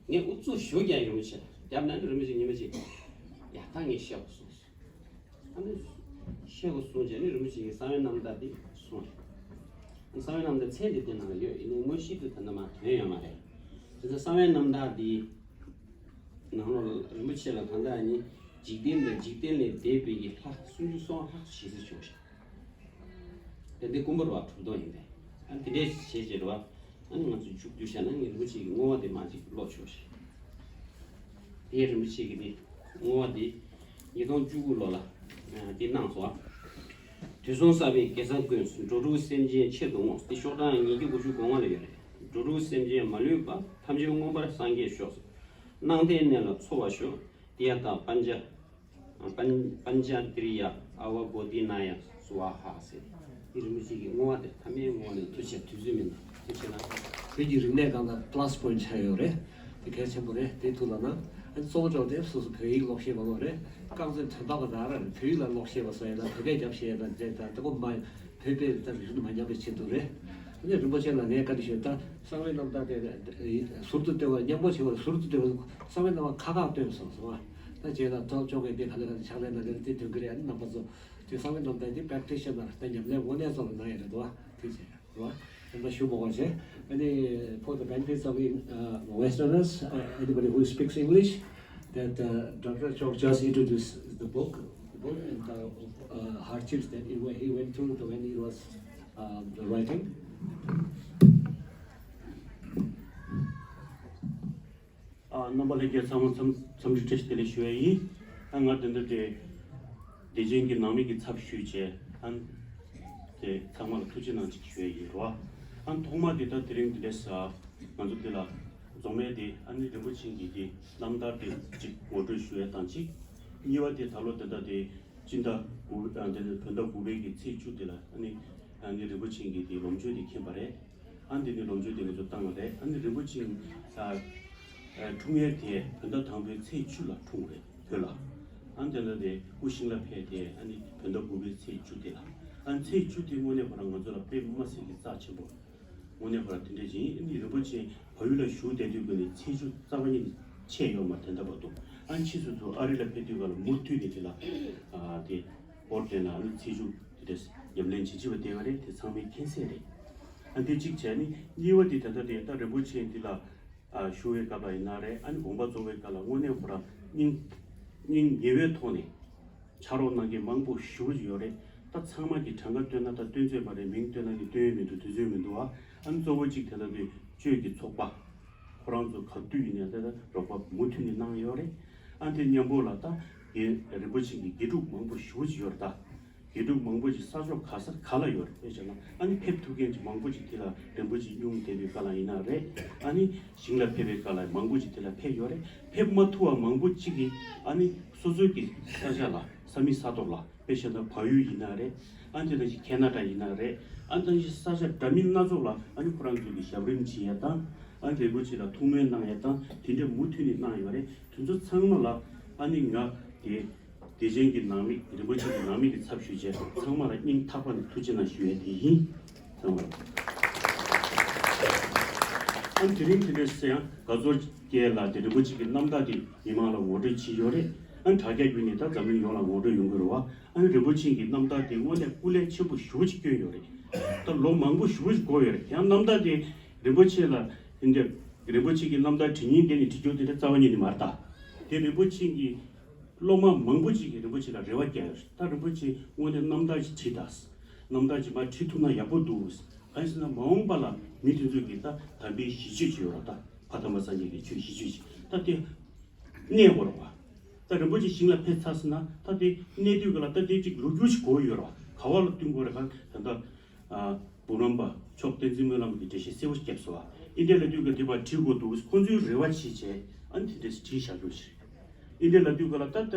ངས་ཨུ་ཚུགས་ཞུ་རྒྱུ་ཡོད་མི་ཆེ། རྒྱབ་ན་ནི་རིན་པོ་ཆེ་ཉི་མ་གཅིག་ཡག་ཐག་ངས་བཤད་དགོས་གསུངས་སོང་། ཨ་ནི་བཤད་དགོས་གསུངས་རྗེས་ནི་རིན་པོ་ཆེ་གིས་གསང་བའི་རྣམ་དག་འདི་གསུངས་རེད། གསང་བའི་རྣམ་དག་མཚན་དེ་དེ་ནང་ལ་ཡོད། ཡིན་ནའི་དངོས་གཞི་དེ་ད་ལྟ་མར་ཐོན་ཡོད་མ་རེད། དེ་ཚོ་གསང་བའི་རྣམ་དག་འདི་ནང་ལོགས་རིན་པོ་ཆེ་ལ་གང་ལྟར་ནི་འཇིག་རྟེན་དང་འཇིག་རྟེན་ལས་འདས་པའི་གི་ལྷ་སུམ་ཅུ་སོ་ལྔ་ལྷག་ཞེས་ཟེར་བྱུང་ཞིང་། དེ་འདི་ཀུན་འབར་བ་གྲུབ་ཐོབ་ཡིན་པས། ཨ་དེ་འདྲའི་བྱས་བྱས་རེད་བ། ཨ་ནི་ང་ཚོས་མཇུག་བསྡུ་བྱས་ན་ངས་རིན་པོ་ཆེ་གི་བསྔོ་བ་དེ་མར་ཅིག་ཀློག་ཆོག་ཞིང་། དེ་རིན་པོ་ཆེ་གི་དེ་བསྔོ་བ་དེ་ཉིས་སྟོང་བཅུ་དགུ་ལོ་ལ་དེ་གནང་སོང་། དུས་གསུམ་གསར་པའི་དགེ་རྩ་ཀུན། འགྲོ་དྲུག་སེམས་ཅན་ཆེད་དུ་བསྔོ། དེ་ཤོག་གྲངས་ཉིས་བརྒྱ་དགུ་བཅུ་གོ་ལྔ་ལ་ཡོད་རེད། འགྲོ་དྲུག་སེམས་ཅན་མ་ལུས་པ། ཐམས་ཅད་མངོན་པར་སངས་རྒྱས་ཤོག། སྣང་མཐའི་གནས་ལ་འཚོ་བར་ཤོག། དེ་ཡང་དག་པཉྩ་པཉྩ་དྲི་ཡ་ཨ་བ་བོ་དྷི་ནཱ་ཡ་སྭཱ་ཧཱ་ཟེར། འདི་རིན་པོ་ཆེ་གི་བསྔོ་བ་དེ་ཐ་མའི་བསྔོ་བ་ནི། ཐུགས་རྗེ་ཆེ། དུས་ཚོད་མི་འདུག་ཐུགས་རྗེ་གནང་། བོད་ཀྱི་རིག་གནས་སྒང་ལ་plus point ཆགས་ཡོད་རེད། དེ་གལ་ཆེན་པོ་རེད། དེ་ཐུགས་ལ་གནང་། ཨ་ནི་གཙོ་བོ་འདྲ་བོ་དེ་སོ་སོ་བོད་ཡིག་ཀློག་ཤེས་པ་ལོ་རེད། རྐང་རྩེད་དོན་དག་ག་ད་ར་བོད་ཡིག་ལ་ཀློག་ཤེས་པ་སོགས་ཡ་ད་བོད་སྐད་རྒྱབ་ཤེས་ཡ་ད་དེ་ད་དེ་ཀོ་མ་བོད་པའི་ད་རིག་གཞུང་མ་ཉམས་པའི་ཆེད་དུ་རེད། ནི་རིན་པོ་ཆེ་ལ་ངས་བཀའ་འདྲི་ཞུ། ད་གསང་བའི་རྣམ་ཐར་དེ་ཟུར་དུ་སྟོན་པ་མཉམ་པོ་བྱེད་པར་ཟུར་དུ་སྟོན་པ། གསང་བའི་རྣམ་ཐར་ཁག་ཁག་སྟོན་སོང་སོང་བ། ད་བྱས་ན་ཐོག་ཅོག་གི་དེ་ག་ལེ་ག་ལེ་ཕྱག་ལེན་ན་ལེ་དེ་དོན་གི་རེད། ཨ་ནི་རྣམ་པ་ཚོ་དེ་གསང་བའི་རྣམ་ཐར་དེ་practitioner ད་ཉམས་ལེན་དངོས་གནས་སོགས་ལ་གནང་ཡ་རེད་དོ། དེ་བྱས་རེད་བ། རྣམ་པ་ཞུ་མ་དགོས་བྱས། ཨ་ནི་for the benefits of, uh, Westerners, uh, anybody who speaks English, that, uh, Doctor Chok just introduced the book, the book and the, uh, hardships that he went, he went through the, when he was, um, writing. ཨ། རྣམ་པ་ལྷན་རྒྱས་ཚང་མ་འཚམས་འཚམས་འདྲི་བཀྲ་ཤིས་བདེ་ལེགས་ཞུ་ཡ་ཡིན། ཨ། ང་དེ་འདྲ་དེ་བདེ་ཆེན་གྱི་ནང་མི་གི་ཚབ་ཞུས་བྱས། ཨ། དེ་ཚང་མ་ལ་ཐུགས་རྗེ་གནང་ཅིག་ཞུ་ཡ་ཡིན་རོ། ཨ། ཐོག་མ་དེ་ད་དེ་རིང་འདི་འདྲས་ང་ཚོ་འདི་ལ་འཛོམས་ཡས་དེ། ཨ་ནི་རིན་པོ་ཆེ་གི་དེ་རྣམ་ཐར་དེ་ཅིག་ངོ་སྤྲོད་ཞུ་ཡ་དང་གཅིག། གཉིས་པ་དེ་ད་ལོ་དེ་ད་དེ་སྤྱི་ཟླ་དགུ། ཨ། དེ་བོད་ཟླ་དགུ་པའི་གི་ཚེས་བཅུ་དེ་ལ། ཨ་ནི་ཨ་ནི་རིན་པོ་ཆེ་གི་དེ་ལོ་མཆོད་དེ་འཁེལ་བ་རེད། ཨ། འདི་ནི་ལོ་མཆོད་དེ་ང་ཚོ་བཏང་བ་རེད། ཨ་ནི་རིན་པོ་ཆེ། ཨ། ཨ། འཁྲུངས་ཡས་དེ་བོད་ཟླ་དང་པོའི་ཚེས་བཅུ་ལ་འཁྲུངས་རེད་བོད་ལ། ཨ། དེ་ལ་དེ་སྐུ་ཞིང་ལ་ཕེབས་དེ། ཨ་ནི་བོད་ཟླ་དགུ་པའི་ཚེས་བཅུ་དེ་ལ། ཨ། ཚེས་བཅུ་དེ་དངོས་གནས་ཁོ་རང་ང་ཚོ་ལ་དཔེ་མ་སྲིད་ཀྱི་རྩ་ཆེན་པོ། དངོས་གནས་ཁོ་རང་དེ་འདྲ་ཅིག་ཡིན། ཨ་ནི་རིན་པོ་ཆེ་བལ་ཡུལ་ལ་བཞུགས་བསྡད་དུས་ཀྱི་ནི་ཚེས་བཅུ་རྩ་བ་ཉིད་ནས་ཆད་ཡོད་མ་རེད། དེ་འདྲ་བར་དུ། ཨ། ཕྱིས་སུ་ཚུར་ཨ་རི་ལ་ཕེབས་དུས་ཀ་ལ་མུ་མཐུད་ནས་དེ་ལ། ཨ། དེ་ཨོར་ཏན་ལ། ཨ་ནི་ཚེས་བཅུ་དེ་འདྲ་ཉམས་ལེན་བྱེད་བྱེད་པ་བསྡད་པ་རེད། དེ་ཚང་མས་མཁྱེན་གསལ་རེད། ཨ། དེ་གཅིག་བྱས། ཨ་ནི་གཉིས་པ་དེ་ད་ལྟ་དེ་ད་རིན་པོ་ཆེ་འདི་ལ། ཨ། བཞུགས་པའི་སྐབས་ལ་ཡིན་ན་རེད། ཨ་ནི་དགོངས་པ་རྫོགས་པའི་སྐབས་ལ་དངོས་གནས་ཁོ་རང་སྙིང་སྙིང་ཉེ་བའི་ཐོག་ནས་ཕྱག་རོགས་གནང་མཁན་མང་པོ་ཞེ་པོ་ཅིག་ཡོད་རེད། ད་ཚང་མ་གི་གྲངས་ཀ་བཏོན་ན་ད་བཏོན་ཚོད་མ་རེད། མིང་བཏོན་ན་ནི་བཏོན་ཡས་མི་འདུག་དུས་ཚོད་མི་འདུག་ཨ། ཨ་ནི་གཙོ་བོ་གཅིག་དེ་ལ་དེ་གཅོད་ཀྱི་ཚོགས་པ། ཁོ་རང་ཚོ་ག་དུས་ཡིན་ནའི་ད་ད་རོགས་པ་མུ་མཐུད་ནས་གནང་ཡོད་རེད། ཨ། དེ་མཉམ་པོ་ལ་ད་རྒན་རིན་པོ་ཆེ་གི་དགེ་ཕྲུག་མང་པོ་ཞེ་པོ་ཅིག་ཡོད་རེད་ད། དགེ་ཕྲུག་མང་པོ་ཅིག་ས་ཕྱོགས་ག་ས་ག་ལ་ཡོད་རེད། དཔེ་བྱས་ན། ཨ་ནི་ཕེབས་ཐུབ་མཁན་ཅིག་མང་པོ་ཅིག་དེ་ལ་རིན་པོ་ཆེ་སྙུང་བསྡད་པའི་སྐབས་ལ་ཡིན་ན་རེད། ཨ་ནི་ཞིང་ལ་ཕེབས་པའི་སྐབས་ལ་མང་པོ་ཅིག་དེ་ལ་ཕེབས་ཡོད་རེད། ཕེབས་མ་ཐུབ་པ་མང་པོ་ཅིག་གིས། ཨ་ནི་སོ་སོའི་གི་ས་ཆ་ལ། ས་མིག་ས་ཐོག་ལ། དཔེ་བཞག་ན་བལ་ཡུལ་ཡིན་ན་རེད། ཨ་ནི་དེ་ནང་བཞིན་ཁེ་ན་ཌ་ཡིན་ན་རེད། ཨ་ནི་དེ་ནང་བཞིན་ས་ཆ་འདྲ་མིན་སྣ་ཚོགས་ལ། ཨ་ནི་ཁོ་རང་ཚོ་གི་ཞབས་རིམ་བྱེད་ཡ་དང་། ཨ་ནི་རིན་པོ་ཆེ་ལ་ཐུགས་སྨོན་གནང་ཡ་དང་དེ་འདྲ་མུ་མཐུད་ནས་གནང་ཡོད་རེད། དེ་ཚོ་ཚང་མ་ལ། ཨ་ནི་ང་དེ་བདེ་ཆེན་གྱི་ནང་མི། རིན་པོ་ཆེ་གི་ནང་མི་གི་ཚབ་ཞུས་བྱས། ཚང་མ་ལ་སྙིང་ཐག་པ་ནས་ཐུགས་རྗེ་གནང་ཞུ་ཡས་དེ་ཡིན། ཚང་མ་ལ། ཨ་ནི་དེ་རིང་དེ་འདྲ་ཟེར་ཡང་དགའ་ཚོར་སྐྱེས་ལ། དེ་རིན་པོ་ཆེ་གི་རྣམ་ཐར་དེ་མི་མང་ལ་ངོ་སྤྲོད་བྱས་ཡོད་རེད། ཨ་ནི་དྲ་རྒྱ་བརྒྱུད་ནས་ད་འཛམ་གླིང་ཡོངས་ལ་ངོ་སྤྲོད་ཡོང་གི་རེད་བ། ཨ་ནི་རིན་པོ་ཆེ་གི་རྣམ་ཐར་དེ་དངོས་གནས་སྐུ་ལས་ཆེན་པོ་ཞེ་པོ་ཅིག་བསྐྱོན་ཡོད་རེད། ད་ལོ་མང་པོ་ཞེ་པོ་ཅིག་འགོར་ཡོད་རེད། ཡང་རྣམ་ཐར་དེ་རིན་པོ་ཆེ་ལ། ཨ་ནི་རིན་པོ་ཆེ་གི་རྣམ་ཐར་བྲིས་སྙིང་འདོད་ནས་བྲིས་རྒྱུ་དེ་འདྲ་རྩ་བ་ཉིད་ནས་མ་རེད་ད། དེ་རིན་པོ་ཆེ་གི་སློབ་མ་མང་པོ་ཅིག་གིས་རིན་པོ་ཆེ་ལ་རེ་བ་བརྒྱབ་ཡོད་རེད། ད་རིན་པོ་ཆེ་དངོས་གནས་རྣམ་ཐར་ཅིག་བྲིས་དང་། རྣམ་ཐར་ཅིག་མར་བྲིས་ཐུབ་ན་ཡག་པོ་འདུག་གང་ཡིན་ཟེར་ན་མ་འོངས་པ་ལ་མི་དེ་ཚོ་གིས་ད་དམ་པའི་གཞི་བཅོལ་ཅིག་ཡོད་རེད་ད། ཕ་དམ་པ་སངས་རྒྱས་ཀྱི་ཆོས་གཞི་བཅོལ་ཅིག་ད་དེ་གནས་དགོས་རེད་བ། ད་རིན་པོ་ཆེ་ཞིང་ལ་ཕེབས་ཚར་སོང་ན་ད་དེ་གནས་དུས་ག་ལ་ད་དེ་ཅིག་ལོ་རྒྱུས་ཤིག་དགོས་ཡོད་རེད་བ། ག་བ་ལ་བསྟུན་དགོས་རེད། ག་ད་ལྟ། ཨ། འབུམ་རམས་པ་མཆོག་བསྟན་འཛིན་སྨོན་ལམ་གྱི་འགྲེལ་བཤད་གསལ་པོ་ཞིག་བརྒྱབ་སོང་བ། ཨིན་ཌི་ཡ་ལ་དུས་སྐབས་དེ་བར་བྲིས་དགོས་འདུག་ཁོང་ཚོའི་རེ་བ་བྱས་བྱས། ཨ་ནི་དེ་འདྲས་བྲིས་བཞག་རྒྱུ་ཞིག་ཨིན་ཌི་ཡ་ལ་དུས་སྐབས་ལ་ད་ལྟ་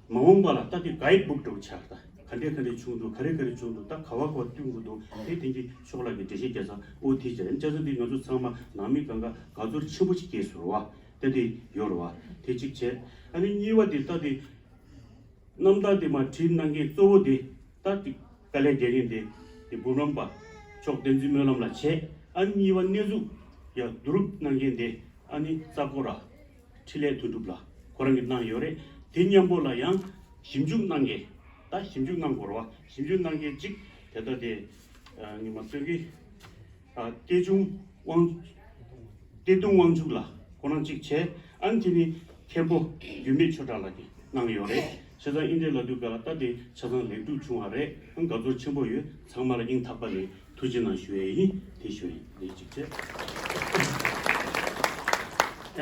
མ་འོངས་པ་ལ་ད་དེ་གའིཌ་བུག་འདྲ་བོ་ཆགས། ད་ག་འདྲས་ག་འདྲས་བྱུང་འདུག་ག་རེ་ག་རེ་བྱུང་འདུག་ད་ག་བ་ག་བ་བསྟུན་དགོས་འདུག་དེ་དེང་གི་ཕྱོགས་ལ་གི་འགྲེལ་བཤད་རྒྱག་ས། ཨོ་དེ་བྱས། བྱས་ཙང་དེ་ང་ཚོ་ཚང་མ་ནང་མི་གང་ག་དགའ་ཚོར་ཆེན་པོ་ཞིག་སྐྱེས་སོང་བ། ད་དེ་ཡོད་རེད་བ། དེ་གཅིག་བྱས། ཨ་ནི་གཉིས་པ་དེ་ད་དེ། རྣམ་ཐར་དེ་མར་བྲིས་གནང་མཁན་གཙོ་བོ་དེ་ད་དེ་དཀའ་ལས་རྒྱག་མཁན་དེ་དེ་འབུམ་རམས་པ་མཆོག་བསྟན་འཛིན་སྨོན་ལམ་ལགས་བྱས། ཨ་ནི་གཉིས་པ་གནས་ཚུལ་ཡ་བསྡུ་རུབ་གནང་མཁན་དེ་ཨ་ནི་རྩ་ཀོ་ར་འཕྲིན་ལས་དོན་གྲུབ་ལགས་ཁོ་རང་གིས་གནང་ཡོད་རེད། དེ་མཉམ་པོ་ལ་ཡང་ཞིབ་འཇུག་གནང་མཁན། ད་ཞིབ་འཇུག་གནང་དགོས་རེད་བ། ཞིབ་འཇུག་གནང་མཁན་གཅིག་དེ་ད་དེ་ཨ་ངས་མ་བརྗེད་གི། ཨ། གཏེར་གཞུང་དབང་། གཏེར་སྟོན་དབང་ཕྱུག་ལགས་ཁོ་རང་གཅིག་བྱས། ཨ་ནི་དེ་ནི་མཁན་པོ་འགྱུར་མེད་ཆོས་གྲགས་ལགས་ཀྱིས་གནང་ཡོད་རེད། བྱས་ཙང་ཨིན་ཌི་ཡ་ལ་དུས་སྐབས་ལ་ད་དེ་ཆ་ཚང་ལེགས་གྲུབ་བྱུང་བ་རེད། ཨ་ནི་དགའ་ཚོར་ཆེན་པོ་ཡོད། ཚང་མ་ལ་སྙིང་ཐག་པ་ནས་ཐུགས་རྗེ་གནང་ཞུ་ཡས་ཡིན། དེ་ཞུ་ཡིན། དེ་གཅིག་བྱས།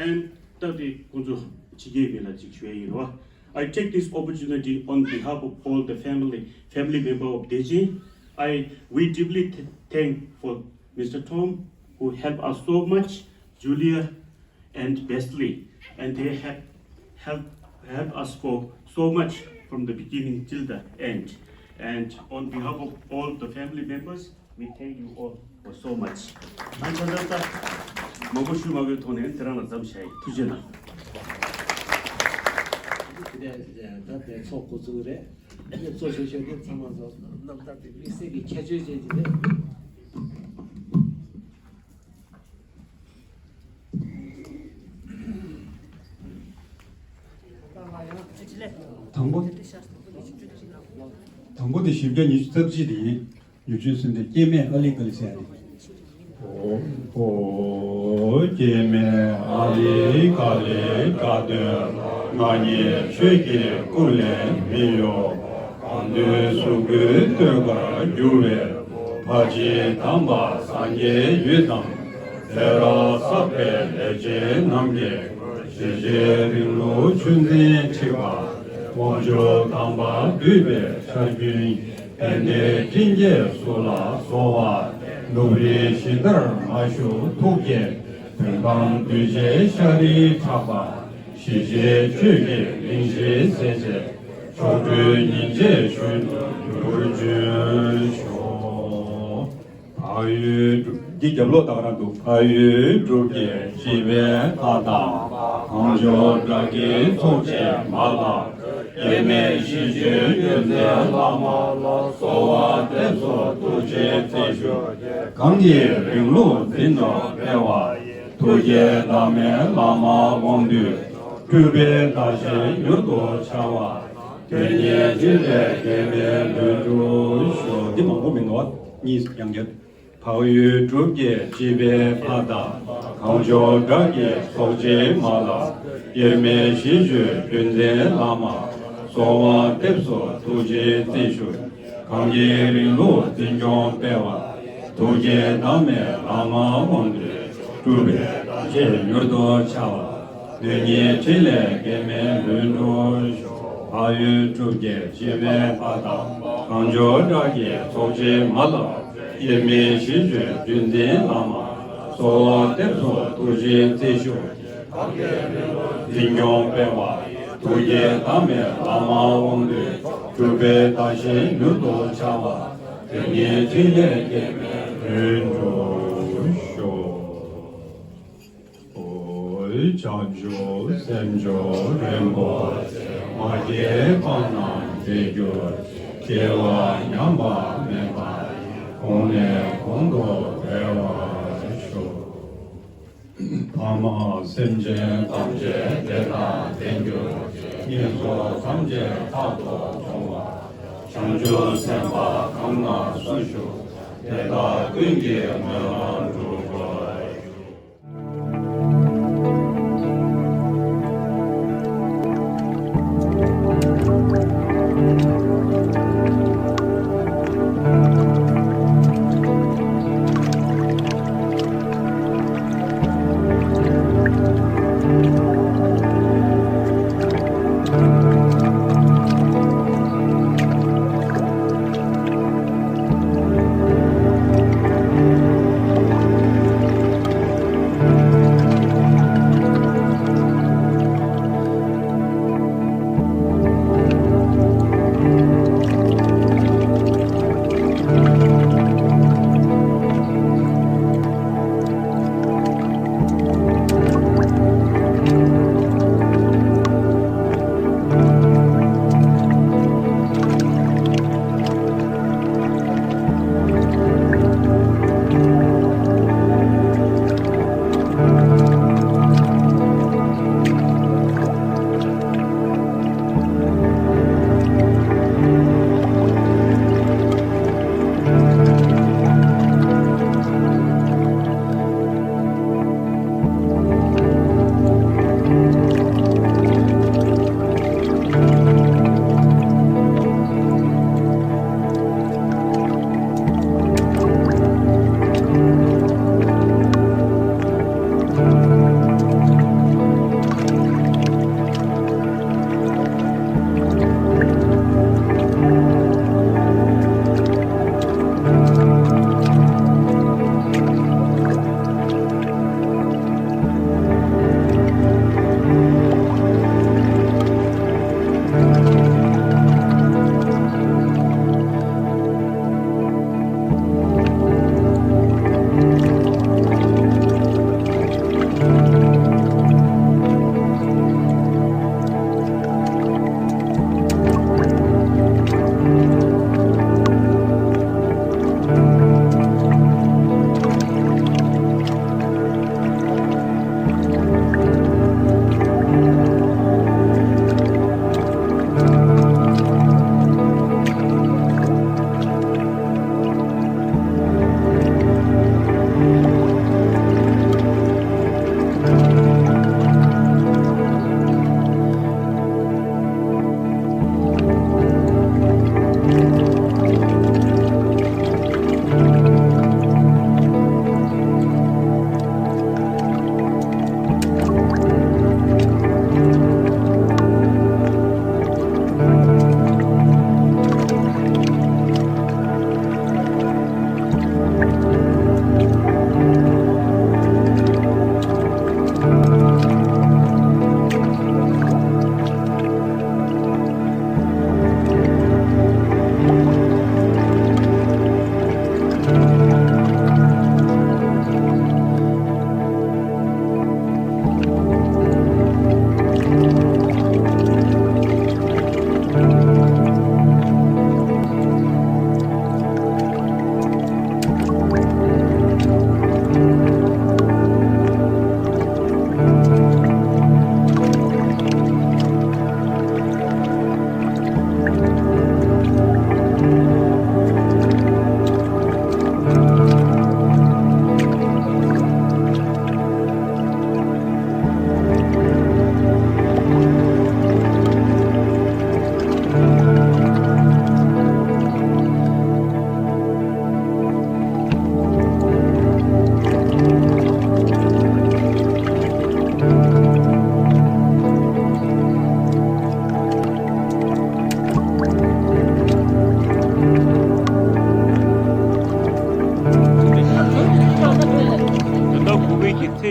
And ད་དེ་ཁོང་ཚོ་ཕྱི་རྒྱལ་མི་ལ་གཅིག་ཞུ་ཡས་ཡིན་རོ། I take this opportunity on behalf of all the family, family member of Dechen. I, we deeply th- thank for Mister Tom, who helped us so much, Julia and Wesley, and they have helped, helped us for so much from the beginning till the end. And on behalf of all the family members, we thank you all for so much. ཨ་ནི་ད་ལྟ་མང་པོ་ཞུ་མ་དགོས་ཐོག་ནས་དེ་རང་ལ་མཚམས་བཞག་ཡིན། ཐུགས་རྗེ་གནང་། དེ་ནས་ད་ལྟའི་ཚོགས་འགོ་ཚུགས་རེད། ཨ་ནི་གཙོ་ཆེ་ཤོས་དེ་ཚང་མ་ཚོ་རྣམ་ཐར་དེ་དམིགས་བསལ་གྱི་ཁྱད་ཆོས་ཅན་ཅིག་རེད། དང་པོ་དེ་བཞི་བརྒྱ་ཉི་ཤུ་རྩ་གཅིག་དེ་ཡིན། ཡུལ་ཆུ་སུན་ཏེ་སྐྱེ་མེད་ཨ་ལི་ཀ་ལི་ཟེར་ཡ་རེད། ཨོ། སྐྱེ་མེད་ཨ་ལི་ཀ་ལི་དགའ་སྟོན་ང་ཉིད་ཆོས་ཀྱི་སྐུ་ལས་མི་གཡོ། གང་འདུལ་གཟུགས་སྐུའི་ཟློས་གར་བསྒྱུར་བའི། ཕ་གཅིག་དམ་པ་སངས་རྒྱས་ཡུལ་དང་། ཚེ་རབས་བསགས་པའི་ལས་བྱེད་རྣམས་ཀྱིས། ཞི་བྱེད་རིང་ལུགས་ཆུ་འཛིན་འཁྲིགས་པ། དབང་ཕྱུག་དམ་པ་འདུས་པའི་ཆར་རྒྱུན། ཕན་བདེའི་སྤྲིན་གྱིས་སུ་ལ་གསོལ་བ། ནུབ་རིའི་ཞི་ལྟར་མ་ཞུགས་ཐུགས་བསྐྱེད། བོད་ཁམས་གདུལ་བྱའི་ཤ་རིས་ཕྲག་པ། ཞི་བྱེད་ཆོས་ཀྱི་གླིང་བཞི་ཟད་བྱེད། མཆོག་སྤྲུལ་ཉིན་བྱེད་ཤུལ་དུ་འགྱུར་བརྗོད་ཤོག། འཕགས་ཡུལ་གྲུབ། འདི་རྒྱབ་ལོགས་ད་ག་རང་འདུག་འཕགས་ཡུལ་གྲུབ་ཀྱི་སྤྱི་པའི་ཕ་དང་། གངས་ལྗོངས་བྲག་གི་ཚོགས་ཆེན་མ་ལགས། སྐྱེ་མེད་ཞི་ཁྲོའི་རྒྱུད་འཛིན་བླ་མ་ལ། གསོལ་བ་འདེབས་སོ་ཐུགས་རྗེའི་བརྩེ་ཤུགས་ཀྱིས། གང་གིས་རིང་ལུགས་འཛིན་དུ་སྤེལ་བ་ཡི། ཐུགས་བསྐྱེད་བདག་མེད་བླ་མ་དབང་འདུས། སྤྲུལ་པའི་བདག་བཞིན་མྱུར་དུ་འཆར་བ། དོན་གཉིས་འཕྲིན་ལས་འགལ་མེད་ལྷུན་གྲུབ་ཤོག་འདི་མང་པོ་མི་འདུག་གཉིས་ཡང་བརྒྱབ། འཕགས་ཡུལ་གྲུབ་ཀྱི་སྤྱི་པའི་ཕ་དང་། གངས་ལྗོངས་བྲག་གི་ཚོགས་ཆེན་མ་ལགས། དབྱེར་མེད་ཞི་ཁྲོའི་རྒྱུད་འཛིན་བླ་མ། གསོལ་བ་འདེབས་སོ་ཐུགས་རྗེའི་བརྩེ་ཤུགས། གང་གིས་རིང་ལུགས་འཛིན་སྐྱོང་སྤེལ་བ། ཐུགས་བསྐྱེད་བདག་མེད་བླ་མ་དབང་འདུས། སྤྲུལ་པའི་བདག་བཞིན་མྱུར་དུ་འཆར་བ། དོན་གཉིས་འཕྲིན་ལས་འགལ་མེད་ལྷུན་གྲུབ་ཤོག་འཕགས་ཡུལ་གྲུབ་ཀྱི་སྤྱི་པའི་ཕ་དང་། གངས་ལྗོངས་བྲག་གི་ཚོགས་ཆེན་མ་ལགས། དབྱེར་མེད་ཞི་ཁྲོའི་རྒྱུད་འཛིན་བླ་མ། གསོལ་བ་འདེབས་སོ་ཐུགས་རྗེའི་བརྩེ་ཤུགས། འཛིན་སྐྱོང་སྤེལ་བ། ཐུགས་བསྐྱེད་བདག་མེད་བླ་མ་དབང་འདུས། སྤྲུལ་པའི་བདག་བཞིན་མྱུར་དུ་འཆར་བ། དོན་གཉིས་འཕྲིན་ལས་འགལ་མེད་ལྷུན་གྲུབ་ཤོག་བྱང་ཆུབ་སེམས་མཆོག་རིན་པོ་ཆེ། མ་སྐྱེས་པ་རྣམས་སྐྱེ་གྱུར་ཅིག་སྐྱེ་བ་ཉམས་པ་མེད་པ་ཡི། གོང་ནས་གོང་དུ་འཕེལ་བར་ཤོག་ཕ་མ་སེམས་ཅན་ཐམས་ཅད་བདེ་དང་ལྡན་གྱུར་ཅིག་སྙིང་སོགས་ཐམས་ཅད་རྟག་ཏུ་སྐྱོང་བ། བྱང་ཆུབ་སེམས་དཔའ་གང་ན་སུ་བཞུགས། དེ་དག་ཀུན་གྱི་སྨོན་ལམ་འགྲུབ་པར་ཤོག་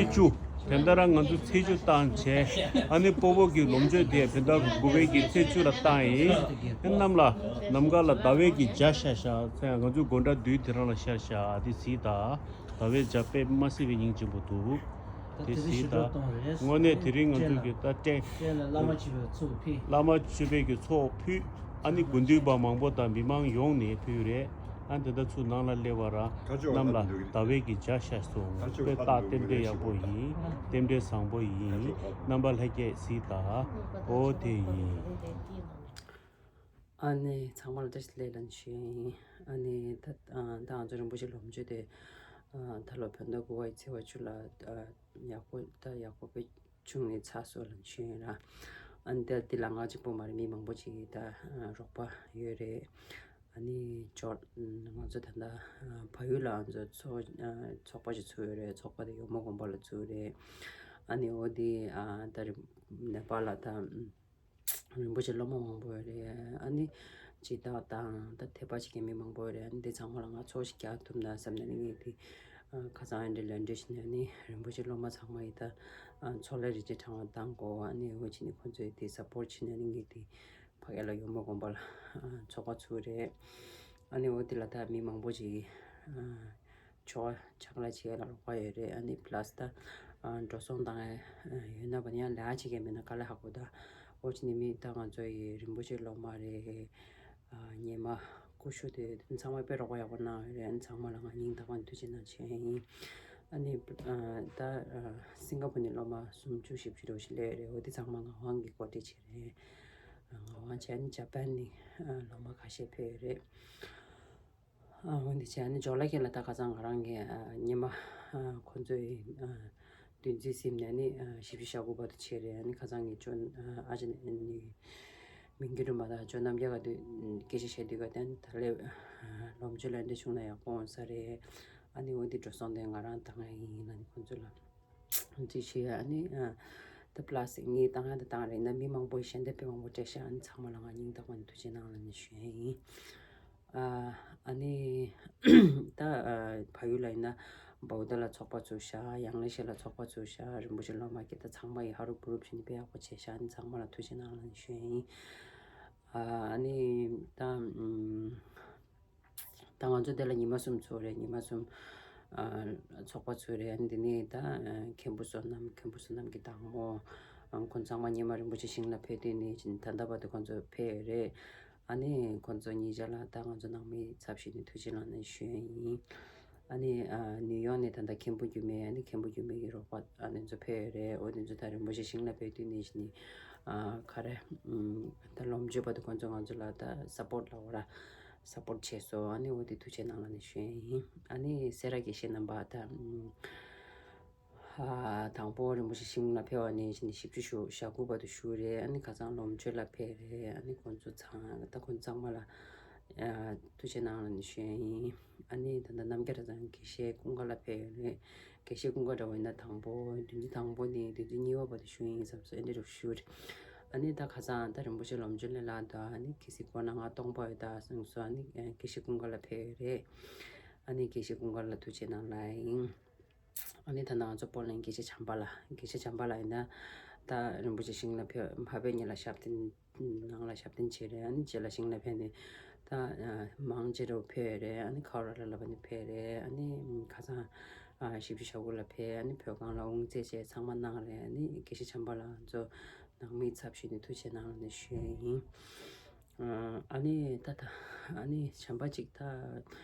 ཚེས་བཅུ། དེ་འདྲ་རང་ང་ཚོ་ཚེས་བཅུ་བཏང་བྱས། ཨ་ནི་སྤོ་བོ་གི་ལོ་མཆོད་དེ་བོད་ཟླ་དགུ་པའི་གི་ཚེས་བཅུ་ལ་བཏང་ཡིན། ཨ་གནམ་ལ་ནམ་མཁའ་ལ་ཟླ་བའི་གི་འཇའ་ཤར་ཤར་ཚེ་ང་ཚོའི་སྒོ་འགྲམ་རྡུལ་དེ་རང་ལ་ཤར་ཤར་དེ་གཟིགས་དང་། ཟླ་བའི་འཇའ་དཔེ་མ་སྲིད་པའི་སྙིང་རྗེ་པོ་འདུག་ད་དེ་དེ་རིང་གཟིགས་ཞོགས་དང་། དངོས་གནས་དེ་རིང་ང་ཚོ་གི་ད་སྤྲེལ་ལ་བླ་མ་མཆོད་པའི་ཚོགས་ཕུལ། བླ་མ་མཆོད་པའི་གི་ཚོགས་ཕུལ། ཨ་ནི་དགོན་འདུས་པ་མང་པོ་དང་མི་མང་ཡོངས་ནས་ཕུལ་རེད། ཨ་དེ་ད་ཚུར་ནང་ལ་སླེབས་པ་ར་གནམ་ལ་ཟླ་བའི་གི་འཇའ་ཤར་སོང་། དཔེ་རྟགས་རྟེན་འབྲེལ་ཡག་པོ་ཡིན། རྟེན་འབྲེལ་བཟང་པོ་ཡིན། རྣམ་པ་ལྷན་རྒྱས་གཟིགས་དང་། ཨོ་དེ་ཡིན། ཨ་ནི་ཚང་མ་ལ་བཀྲ་ཤིས་བདེ་ལེགས་ལན་ཞུ་ཡིན། ཨ་ནི་ད་ད་ང་ཚོ་རིན་པོ་ཆེ་ལོ་མཆོད་དེ་ད་ལོ་བོད་ཟླ་དགུ་པའི་ཚེས་པ་བཅུ་ལ་ཡག་པོ་ད་ཡག་པོ་དཔེ་བྱུང་ནས་ཚར་སོང་ལབ་ཞུ་ཡིན་ར། ཨ་ནི་ད་འདི་ལ་ང་གཅིག་པོ་མ་རེད། མི་མང་པོ་ཅིག་གིས་ད་རོགས་པ་ཡོད་རེད། ཨ་ནི་ཅོ་ང་ཚོ་ད་ལྟ་བལ་ཡུལ་ལ་ང་ཚོ་ཚོགས་ཚོགས་པ་ཞིག་ཚུགས་ཡོད་རེད། ཚོགས་པ་དེ་ཡོལ་མོ་དགོན་པ་ལ་ཚུགས་རེད། ཨ་ནི་འོ་དེ་ད་རེད་ནེ་པཱལ་ལ་ད་རིན་པོ་ཆེ་སློབ་མ་མང་པོ་ཡོད་རེད། ཨ་ནི་སྦྱིན་བདག་དང་ད་དད་པ་བྱེད་མཁན་མི་མང་པོ་ཡོད་རེད། ཨ་ནི་འདི་ཚང་མ་ལ་ང་ཚོགས་ཤིག་རྒྱག་ཐུབ་ན་བསམ་ནས་ཨ་ནི་ངས་དེ་ཁ་སང་ཨ་འདྲ་ལན་འདྲ་བྱས་ནས་ཨ་ནི་རིན་པོ་ཆེ་སློབ་མ་ཚང་མ་ཡི་ད་ཚོགས་ལས་རིན་ཆེན་ཕྲེང་བ་བཏང་གོ་ཨ་ནི་འོ་བྱས་ནས་ཁོང་ཚོས་དེ་སབ་པོར་བྱས་ནས་ཨ་ནི་ངས་དེ་ཕ་གི་ལ་ཡོལ་མོ་དགོན་པ་ལ་ཚོགས་པ་ཚུགས་རེད། ཨ་ནི་འོ་དེ་ལ་ད་མི་མང་པོ་ཅིག་ཆོ་ག་ཕྱག་ལས་བྱེད་ཡ་ལ་རོགས་པ་ཡོད་རེད། ཨ་ནི་པླ་སི་ད་འགྲོ་སོང་བཏང་ཡ་ཡོད་ན་བ་ནི་ཡང་ལས་ཀ་བྱེད་མཁན་མེད་ན་དཀའ་ལས་ཁག་པོ། ད་འོ་ཅི་ནི་མི་ད་ང་ཚོ་ཡི་རིན་པོ་ཆེ་སློབ་མ་རེད། ཉེ་མ་སྐུ་ཞབས་དེ་ཚང་མ་དཔེ་རོགས་པ་ཡག་པོ་གནང་ཡོད་རེད། ཨ་ནི་ཚང་མ་ལ་ང་སྙིང་ཐག་པ་ནས་ཐུགས་རྗེ་གནང་ཞུ་ཡ་ཡིན། ཨ་ནི་ད་སིང་ག་པུར་ནས་སློབ་མ་སུམ་ཅུ་བཞི་བཅུ་རེ་བཞིན་སླེབས་ཡོད་རེད། འོ་དེ་ཚང་མ་ངག་དབང་གིས་གོ་སྒྲིག་བྱས་རེད། ངག་དབང་བྱས་ནས་ཇ་པན་ནས་སློབ་མ་ཁ་ཤས་ཕེབས་ཡོད་རེད། ཨ་འོན་ཏེ་བྱས་ནས་ཇོ་ལ་ཁེ་ལ་ད་ཁ་སང་ང་རང་གི་ཨ་ཉི་མ་ཨ་ཁོ་ཚོའི་ཨ་འདུ་འཛི་ཟིན་ནས་ནི་ཨ་བཞི་བཅུ་ཞེ་དགུ་བར་དུ་བྱས་རེད། ཨ་ནི་ཁ་སང་གི་ཇོ་ཨ་ཅེ་ནི་མིང་གི་རུ་མ་དང་ཇོ་རྣམ་རྒྱལ་ག་དུས་སྐད་ཆ་བཤད་དུས་ག་དེ་ད་ལས་ལོ་མཆོད་ལ་འདྲ་བྱུང་ན་ཡག་པོ་འོང་ས་རེད། ཨ་ནི་འོན་ཏེ་འགྲོ་སོང་དེ་ང་རང་བཏང་ཡ་ཡིན་ལ་ནི་ཁོ་ཚོ་ལ་འདི་བྱས་ཨ་ནི་ཨ་ད་པླ་སི་ངས་བཏང་ཡ་ད་བཏང་རེད་ན་མི་མང་པོ་ཞལ་འདེབས་དཔེ་མང་པོ་སྤྲད་ཤག་ཨ་ནི་ཚང་མ་ལ་ང་སྙིང་ཐག་པ་ནས་ཐུགས་རྗེ་གནང་ལ་ནི་ཞུ་ཡ་ཡིན། ཨ་ནི་ད་བལ་ཡུལ་ལ་ཡིན་ན་བའུ་ཏ་ལ་ཚོགས་པ་ཚུགས་ཤག་ཡང་ལེ་ཤ་ལ་ཚོགས་པ་ཚུགས་ཤག་རིན་པོ་ཆེ་སློབ་མ་སྐད་ད་ཚང་མ་ཡི་ཧ་རུབ་བུ་རུབ་བྱས་ནས་དཔེ་ཡག་པོ་བྱས་ཤག་ཨ་ནི་ཚང་མ་ལ་ཐུགས་རྗེ་གནང་ལ་ནི་ཞུ་ཡ་ཡིན། ཨ་ནི་ད་ད་ང་ཚོ་དེ་ལ་ཉི་མ་གསུམ་ཚུགས་རེད། ཉི་མ་གསུམ་ཚོགས་པ་ཚུགས་རེད། ཨ་ནི་དེ་ནས་ད་མཁན་པོ་བསོད་ནམས་མཁན་པོ་བསོད་ནམས་ཀྱི་བདག་མོ་ཁོང་ཚང་མ་སྔོན་མ་རིན་པོ་ཆེ་ཞིང་ལ་ཕེབས་དུས་ནས་ད་ལྟ་བར་དུ་ཁོང་ཚོ་ཕེབས་ཡོད་རེད། ཨ་ནི་ཁོང་ཚོ་གཉིས་ཆ་ལ་ད་ང་ཚོ་ནང་མི་ཚབ་ཞུས་ནས་ཐུགས་རྗེ་གནང་ནས་ཞུ་ཡ་ཡིན། ཨ་ནི་ཨ་ནིའུ་ཡོག་ནས་ད་ལྟ་མཁན་པོ་འགྱུར་མེད། ཨ་ནི་མཁན་པོ་འགྱུར་མེད་ཀྱི་རོགས་པ་ཨ་ནི་ཚོ་ཕེབས་ཡོད་རེད། འོ་དེ་ཚོ་ད་རིན་པོ་ཆེ་ཞིང་ལ་ཕེབས་དུས་ནས་ནི་ཨ་ག་རེ་ཨམ་ད་ལོ་མཆོད་པ་དུ་ཁོང་ཚོ་ང་ཚོ་ལ་ད་སབ་པོར་ལ་འོ་ར་སབ་པོར་བྱས་སོང་། ཨ་ནི་འོ་དེ་ཐུགས་རྗེ་གནང་ལ་ནི་ཞུ་ཡ་ཡིན། ཨ་ནི་སེ་ར་དགེ་བཤེས་རྣམ་པ་ད་ཨམ། ཨ་དང་པོ་རིན་པོ་ཆེ་ཞིང་ལ་ཕེབས་པ་ནས་བཞིན་བཞི་བཅུ་ཞུ་ཞེ་དགུ་བར་དུ་བཞུགས་རེད། ཨ་ནི་ཁ་སང་ལོ་མཆོད་ལ་ཕེབས་རེད། ཨ་ནི་ཁོང་ཚོ་ཚང་ད་ཁོང་ཚང་མ་ལ་ཨ་ཐུགས་རྗེ་གནང་ལ་ནི་ཞུ་ཡ་ཡིན། ཨ་ནི་ད་ལྟ་རྣམ་རྒྱལ་གྲྭ་ཚང་དགེ་བཤེས་ཀུན་དགའ་ལགས་ཕེབས་ཡོད་རེད། དགེ་བཤེས་ཀུན་དགའ་ལགས་འོ་ན་དང་པོ་བདུན་ཚིགས་དང་པོ་ནས་བདུན་ཚིགས་གཉིས་པ་བར་དུ་བཞུགས་ཡིན་བསམ་སོང་། ཨེ་འདྲ་རུ་བཞུགས་རེད། ཨ་ནི་ད་ཁ་སང་ད་རིན་པོ་ཆེ་ལོ་མཆོད་ལས་ལ་ད་ཨ་ནི་གལ་སྲིད་དགོས་ན་ང་སྟོང་པ་ཡོད་ད་གསུངས་སོང་། ཨ་ནི་དགེ་བཤེས་ཀུན་དགའ་ལགས་ཕེབས་ཡོད་རེད། ཨ་ནི་དགེ་བཤེས་ཀུན་དགའ་ལགས་ཐུགས་རྗེ་གནང་ལ་ཡིན། ཨ་ནི་ད་ང་ཚོ་སྤོ་ལན་དགེ་བཤེས་བྱམས་པ་ལགས། དགེ་བཤེས་བྱམས་པ་ལགས་ཡིན་ན་ད་རིན་པོ་ཆེ་ཞིང་ལ་ཕེབས་ཕ་བས་ཉིད་ལ་ཞབས་བརྟན་ནང་ལ་ཞབས་བརྟན་བྱས་རེད། ཨ་ནི་རྗེས་ལ་ཞིང་ལ་ཕེབས་ནས་ད་མང་ཆེ་རུ་ཕེབས་རེད། ཨ་ནི་ཁ་ར་ལ་ལ་བ་ནི་ཕེབས་རེད། ཨ་ནི་ཁ་སང་བཞི་བཅུ་ཞེ་དགུ་ལ་ཕེབས། ཨ་ནི་བོད་ཁང་ལ་དབུ་འབྱེད་བྱས་ཚང་མ་གནང་རེད། ཨ་ནི་དགེ་བཤེས་བྱམས་པ་ལགས་ཚོ་ནང་མི་ཚབ་ཞུས་ནས་ཐུགས་རྗེ་གནང་ནས་ཞུས་ཡིན། ཨ་ནི་ད་ད་ཨ་ནི་བྱམས་པ་ཅིག་ད།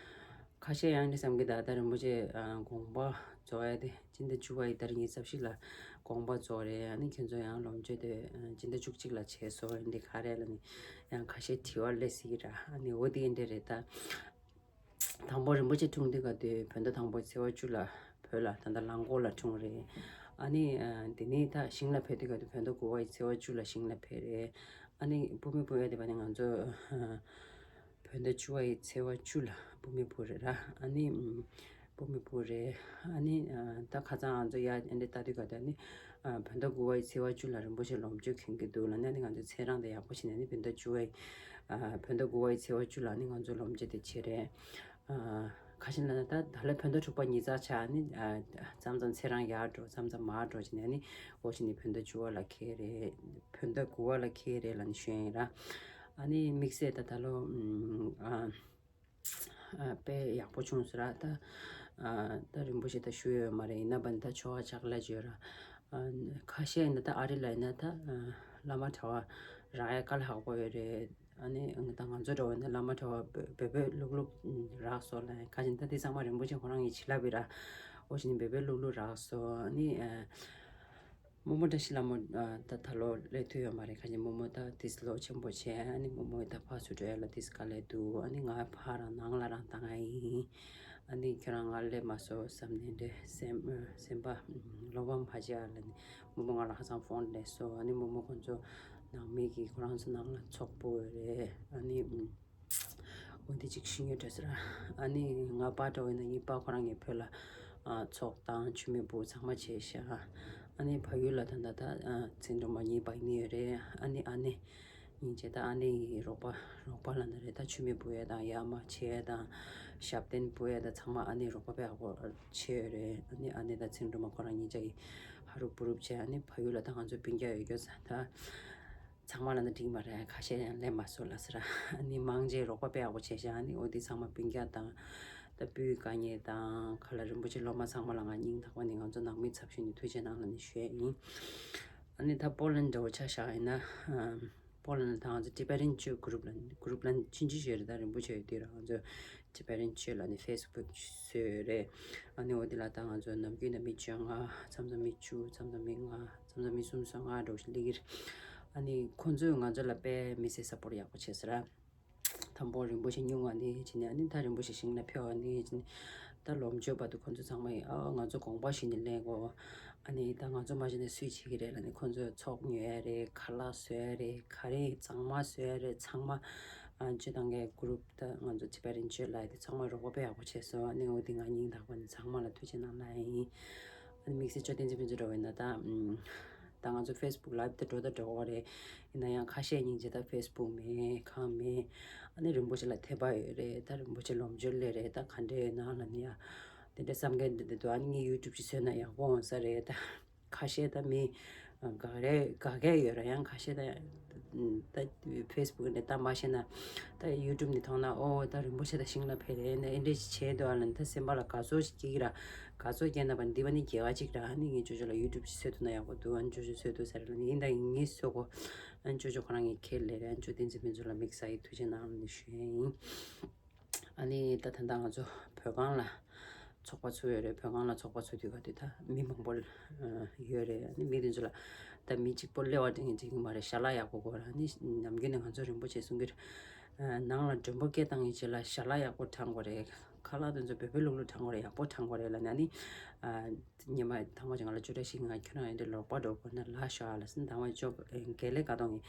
ཁ་ཤས་ཡང་འདི་བསམ་གི་ད་ལྟ་རིན་པོ་ཆེ་དགོངས་པ་རྫོགས་ཡ་དེ་སྤྱི་ཟླ་བཅུ་པ་ཡི་ཏ་རིག་ཉི་ཤུ་རྩ་བཞི་ལ་དགོངས་པ་རྫོགས་རེད། ཨ་ནི་ཁྱེད་ཚོ་ཡང་ལོ་མཆོད་དེ་སྤྱི་ཟླ་བཅུ་གཅིག་ལ་བྱས་སོ་འདི་ག་རེད་ལ་ནི་ཡང་ཁ་ཤས་དྲི་བ་སླེབས་སྲིད་ཀྱི་ར། ཨ་ནི་འོ་དེ་འདྲ་རེད་ད། དང་པོ་རིན་པོ་ཆེ་འཁྲུངས་དུས་ག་དུས་བོད་ཟླ་དང་པོ་ཚེས་པ་བཅུ་ལ་བོད་ལ་ད་ལྟ་རླངས་འཁོར་ལ་འཁྲུངས་རེད། ཨ་ནི་དེ་ནས་ད་ཞིང་ལ་ཕེབས་དུས་ག་དུས་བོད་ཟླ་དགུ་པ་ཡི་ཚེས་པ་བཅུ་ལ་ཞིང་ལ་ཕེབས་རེད། ཨ་ནི་སྤུ་མེ་སྤུ་ཡ་དེ་བ་ནི་ང་ཚོ་བོད་ཟླ་བཅུ་པ་ཡི་ཚེས་པ་བཅུ་ལ་སྤུ་མེ་སྤུ་རེད་ར། ཨ་ནི་སྤུ་མེ་སྤུ་རེད། ཨ་ནི་ད་ཁ་སང་ང་ཚོ་ཡ་ཨེ་འདྲ་ལྟ་དུས་ག་དུས་ཨ་ནི་བོད་ཟླ་དགུ་པ་ཡི་ཚེས་པ་བཅུ་ལ་རིན་པོ་ཆེ་ལོ་མཆོད་མཁྱེན་གྱི་འདུག་ལ་ནི་ཨ་ནི་ང་ཚོ་ཚེས་གྲངས་དེ་ཡག་པོ་བྱས་ནས་ཨ་ནི་བོད་ཟླ་བཅུ་པ་ཡི་བོད་ཟླ་དགུ་པ་ཡི་ཚེས་པ་བཅུ་ལ་ཨ་ནི་ང་ཚོ་ལོ་མཆོད་དེ་བྱས་རེད། ཁ་ཤས་ལ་ད་ད་ལོ་བོད་ཟླ་དྲུག་པ་ཉི་ཤུ་རྩ་ཆ་ནི་ཨ་མཚམས་མཚམས་ཚེས་གྲངས་ཡར་འགྲོ་མཚམས་མཚམས་མར་འགྲོ་བྱས་ནས་ནི་འོ་ཅི་ནི་བོད་ཟླ་བཅུ་པ་ལ་འཁེལ་རེད། བོད་ཟླ་དགུ་པ་ལ་འཁེལ་རེད་ལབ་ནི་ཞུ་ཡིན་ར། ཨ་ནི་དམིགས་བསལ་ད་ད་ལོ་ཨ་ཨ་དཔེ་ཡག་པོ་བྱུང་ཟེར་ར། ད་ཨ་ད་རིན་པོ་ཆེ་ད་ཞུ་ཡོད་མ་རེད། ཡིན་ན་བ་ནི་ད་ཆོ་ག་ཕྱག་ལས་བྱོས་ར། ཨ་ཁ་ཤས་ཡིན་ན་ད་ཨ་རི་ལ་ཡིན་ན་ད་ཨ་བླ་མ་གྲྭ་པ་རག་ཡ་དཀའ་ལས་ཁག་པོ་ཡོད་རེད། ཨ་ནི་ད་ང་ཚོ་འདྲ་བོ་ཡིན་ན་བླ་མ་གྲྭ་པ་བོད་བོད་ལུག་ལུག་རག་སོང་ལ། ཁ་ཅིག་ད་དེ་ཚང་མ་རིན་པོ་ཆེ་ཁོ་རང་གི་བྱིན་རླབས་ཡིན་ར། འོ་ཅི་ནི་བོད་བོད་ལུག་ལུག་རག་སོང་། ཨ་ནི་ཨ་རྨོ་མོ་བཀྲ་ཤིས་ལྷ་མོ་ཨ་ད་ད་ལོ་སླེབས་ཐུབ་ཡོད་མ་རེད། ཁ་ཅིག་རྨོ་མོ་ད་དེས་ལོ་ཆེན་པོ་བྱས། ཨ་ནི་རྨོ་མོ་ད་ཕར་ཚུར་འགྲོ་ཡ་ལ་དེས་དཀའ་ལས་འདུག་ཨ་ནི་ང་ཕར་རང་ནང་ལ་རང་བཏང་ཡ་ཡིན། ཨ་ནི་ཁྱོད་རང་ང་སླེབས་མ་སོང་བསམ་ནས་འདྲེ་སེམས་སེམས་པ་བློ་ཕམ་མ་བྱེད་ཨ་ལབ་ནས་རྨོ་མོ་ང་ལ་ཧ་ཅང་ཕོན་སླེབས་སོང་། ཨ་ནི་རྨོ་མོ་ཁོང་ཚོ་ནང་མི་གིས་ཁོ་རང་ཚོ་ནང་ལ་ཚོགས་པ་རེད། ཨ་ནི་འོ་འདི་ཅིག་ཤི་ཉོ་འདྲ་ཟེར། ཨ་ནི་ང་པ་འདྲ་བོ་ཡིན་ན་ངའི་པ་ཁོ་རང་ངའི་བོད་ལ་ཨ་ཚོགས་དང་མཆོད་མེ་སྦུག་ཚང་མ་བྱས་ཤག་ཨ་ནི་ཕ་ཡུལ་ལ་ད་ལྟ་ད་ཨ་ཚེ་སྒྲོལ་མ་གཉིས་པ་ཡིན་ཡོད་རེད། ཨ་ནི་ཨ་ནེ་སྙིང་རྗེ། ད་ཨ་ནེ་ཡི་རོགས་པ་རོགས་པ་ལ་ན་རེད། ད་མཆོད་མེ་སྦུག་ཡས་དང་ཡར་མར་བྱེད་ཡས་དང་ཞབས་བརྟན་སྦུག་ཡས་དང་ཚང་མ་ཨ་ནེ་རོགས་པ་དཔེ་ཡག་པོ་བྱས་ཡོད་རེད། ཨ་ནི་ཨ་ནེ་ད་ཚེ་སྒྲོལ་མ་ཁོ་རང་གཉིས་ཆ་ཡི་ཧ་རུབ་བུ་རུབ་བྱས། ཨ་ནི་ཕ་ཡུལ་ལ་ད་ང་ཚོ་སྤུན་ཀྱག་ཡོད་རྒྱུ་ས་ད་ཚང་མ་ལ་ན་འགྲིག་མ་རེད། ཁ་ཤས་ཡང་སླེབས་མ་སོང་ལ་ཟེར། ཨ་ནི་མང་ཆེ་རོགས་པ་དཔེ་ཡག་པོ་བྱས་ཤག་ཨ་ནི་འོ་དེ་ཚང་མ་སྤུན་ཀྱག་དང་ད་སྤུན་དགའ་ཉེ་དང་ག་ལ་རིན་པོ་ཆེ་སློབ་མ་ཚང་མ་ལ་ང་སྙིང་ཐག་པ་ནས་ང་ཚོ་ནང་མི་ཚབ་ཞུས་ནས་ཐུགས་རྗེ་གནང་ལ་ནི་ཞུ་ཡས་ཡིན། ཨ་ནི་ད་པོ་ལན་འདྲ་བོ་ཆ་བཞག་ཡིན་ན། པོ་ལན་ལ་ད་ང་ཚོ་ཊི་བེ་ཊན་ཆོས་གུ་རུབ་ལ་གུ་རུབ་ལ་ཕྱིན་ཅི་ཞེས་རེད། ད་རིན་པོ་ཆེ་ཡོད་དུས་ར་ང་ཚོ་ཊི་བེ་ཊན་ཆོས་ལ་ནི་ཕེ་སི་བུག་བཟོས་ཡོད་རེད། ཨ་ནི་འོ་དེ་ལ་ད་ང་ཚོ་ནམ་རྒྱུན་ནས་མི་བཅོ་ལྔ་མཚམས་མཚམས་མི་བཅུ་མཚམས་མཚམས་མི་ལྔ་མཚམས་མཚམས་མི་གསུམ་སོ་ལྔ་འདྲ་བོ་ཞིག་སླེབས་ཀྱི་རེད། ཨ་ནི་ཁོང་ཚོས་ང་ཚོ་ལ་དཔེ་མི་སེར་སཔོར་ཡག་པོ་བྱས་ཟེར་ར། དང་པོ་རིན་པོ་ཆེ་སྨྱུང་བ་ནི་བྱས་ནས་ཨ་ནི་ད་རིན་པོ་ཆེ་ཞིང་ལ་ཕེབས་པ་ནི་བྱས་ནས་ད་ལོ་མཇུག་བར་དུ་ཁོང་ཚོ་ཚང་མ་ཡིན་ཨ་ང་ཚོ་དགོངས་པ་བཞེས་ནས་ལེན་དགོས། ཨ་ནི་ད་ང་ཚོ་མ་བྱས་ན་སུས་བྱེད་ཀྱི་རེད་ལབ་ནས་ཁོང་ཚོས་ཚོགས་ཉོ་ཡ་རེད། ཁ་ལག་བཟོ་ཡ་རེད། ག་རེ་གཙང་མ་བཟོ་ཡ་རེད། ཚང་མ་ཨ་སྤྱི་བཏང་གི་གུ་རུབ་ད་ང་ཚོ་ཊི་བེ་ཊན་ཆོས་ལ་དེ་ཚང་མ་རོགས་པ་དཔེ་ཡག་པོ་བྱས་སོང་། ཨ་ནི་འོ་དེ་ང་སྙིང་ཐག་པ་ནས་ཚང་མ་ལ་ཐུགས་རྗེ་གནང་ལབ་ཡིན། ཨ་ནི་དམིགས་བསལ་ཅོ་བསྟན་འཛིན་ཕུན་ཚོགས་འདྲ་བོ་ཡིན་ན་ད་ཨམ། ད་ང་ཚོ་ཕེ་སི་བུག་ལའིབ་དེ་འགྲོ་ད་འགྲོ་བ་རེད། ཡིན་ན་ཡང་ཁ་ཤས་སྙིང་རྗེ་ད་ཕེ་སི་བུག་མེད་གང་མེད། ཨ་ནི་རིན་པོ་ཆེ་ལ་དད་པ་ཡོད་རེད། ད་རིན་པོ་ཆེ་ལོ་མཇུག་སླེབས་རེད། ད་ག་འདྲས་ཡོད་ན་ལབ་ནི་ཡ། དེ་འདྲ་བསམ་མཁན་འདི་འདི་འདུག་ཨ་ནི་ངས་ཡུ་ཊུབ་ཅིག་བཟོས་ན་ཡག་པོ་འོང་ས་རེད། ད་ཁ་ཤས་ད་མི་དགའ་རེད་དགའ་མཁན་ཡོད་ར། ཡང་ཁ་ཤས་ད་ད་ཕེ་སི་བུག་ནས་ད་མ་ཤེས་ན་ད་ཡུ་ཊུབ་ནས་མཐོང་ན་ཨོ་ད་རིན་པོ་ཆེ་ད་ཤིང་ལ་ཕེབས་རེད་ནས་ཨེ་འདྲས་ཅིག་བྱས་འདུག་ཨ་ལ་ནི་ད་སེམས་པ་ལ་དགའ་ཚོར་ཅིག་སྐྱེ་གི་ར། དགའ་ཚོར་སྐྱེས་ན་བ་འདི་བ་ནི་དགེ་བ་ཅིག་ར། ཨ་ནི་ངས་ཅོ་ཅོ་ལ་ཡུ་ཊུབ་ཅིག་བཟོས་ཐུབ་ན་ཡག་པོ་འདུག་ཨ་ནི་ཅོ་ཅོ་བཟོས་ཐུབ་ས་རེད་ལ་ནི་ཡིན་ད་ཡིན་ངས་བཟོ་གོ་ཨ་ནི་ཅོ་ཅོ་ཁོ་རང་གི་ཁས་ལེན་རེད། ཨ་ནི་ཅོ་བསྟན་འཛིན་ཕུན་ཚོགས་ལ་དམིགས་བསལ་གྱི་ཐུགས་རྗེ་གནང་ལ་ནི་ཞུ་ཡ་ཡིན། ཨ་ནི་ད་ད་ལྟ་ང་ཚོ་བོད་ཁང་ལ་ཚོགས་པ་ཚུགས་ཡོད་རེད། བོད་ཁང་ལ་ཚོགས་པ་ཚུགས་དུས་ག་དུས་ད་མི་མང་པོ་ཡོད་རེད། ཨ་ནི་མི་དེ་ཚོ་ལ་ད་མི་གཅིག་པོ་སླེབས་པ་དེ་ངས་འགྲིག་གི་མ་རེད། ཞལ་ལག་ཡག་པོ་དགོས་ར། ཨ་ནི་ནམ་རྒྱུན་ནས་ང་ཚོ་རིན་པོ་ཆེ་གསུང་གི་རེད། ཨ་ནང་ལ་མགྲོན་པོ་སྐད་བཏང་ཡི་རྗེས་ལ་ཞལ་ལག་ཡག་པོ་དྲངས་དགོས་རེད། ཁ་ལག་དེ་ཚོ་བོད་པའི་ལུགས་ལུགས་དྲངས་དགོས་རེད། ཡག་པོ་དྲངས་དགོས་རེད་ལབ་ནས་ཨ་ནི། ཉི་མ་ཐང་མ་ཅིག་ང་ལ་ཅོ་ཏྲ་ཤི་ང་ཁྱོད་རང་ཡོད་འདི་ལོག་པ་འགྲོ་དགོས་ན་ལ་ཤོག་ཨ་ལ་སིན་དང་བ་ཅོ་དགེ་ལེགས་དགའ་གདོང་གི་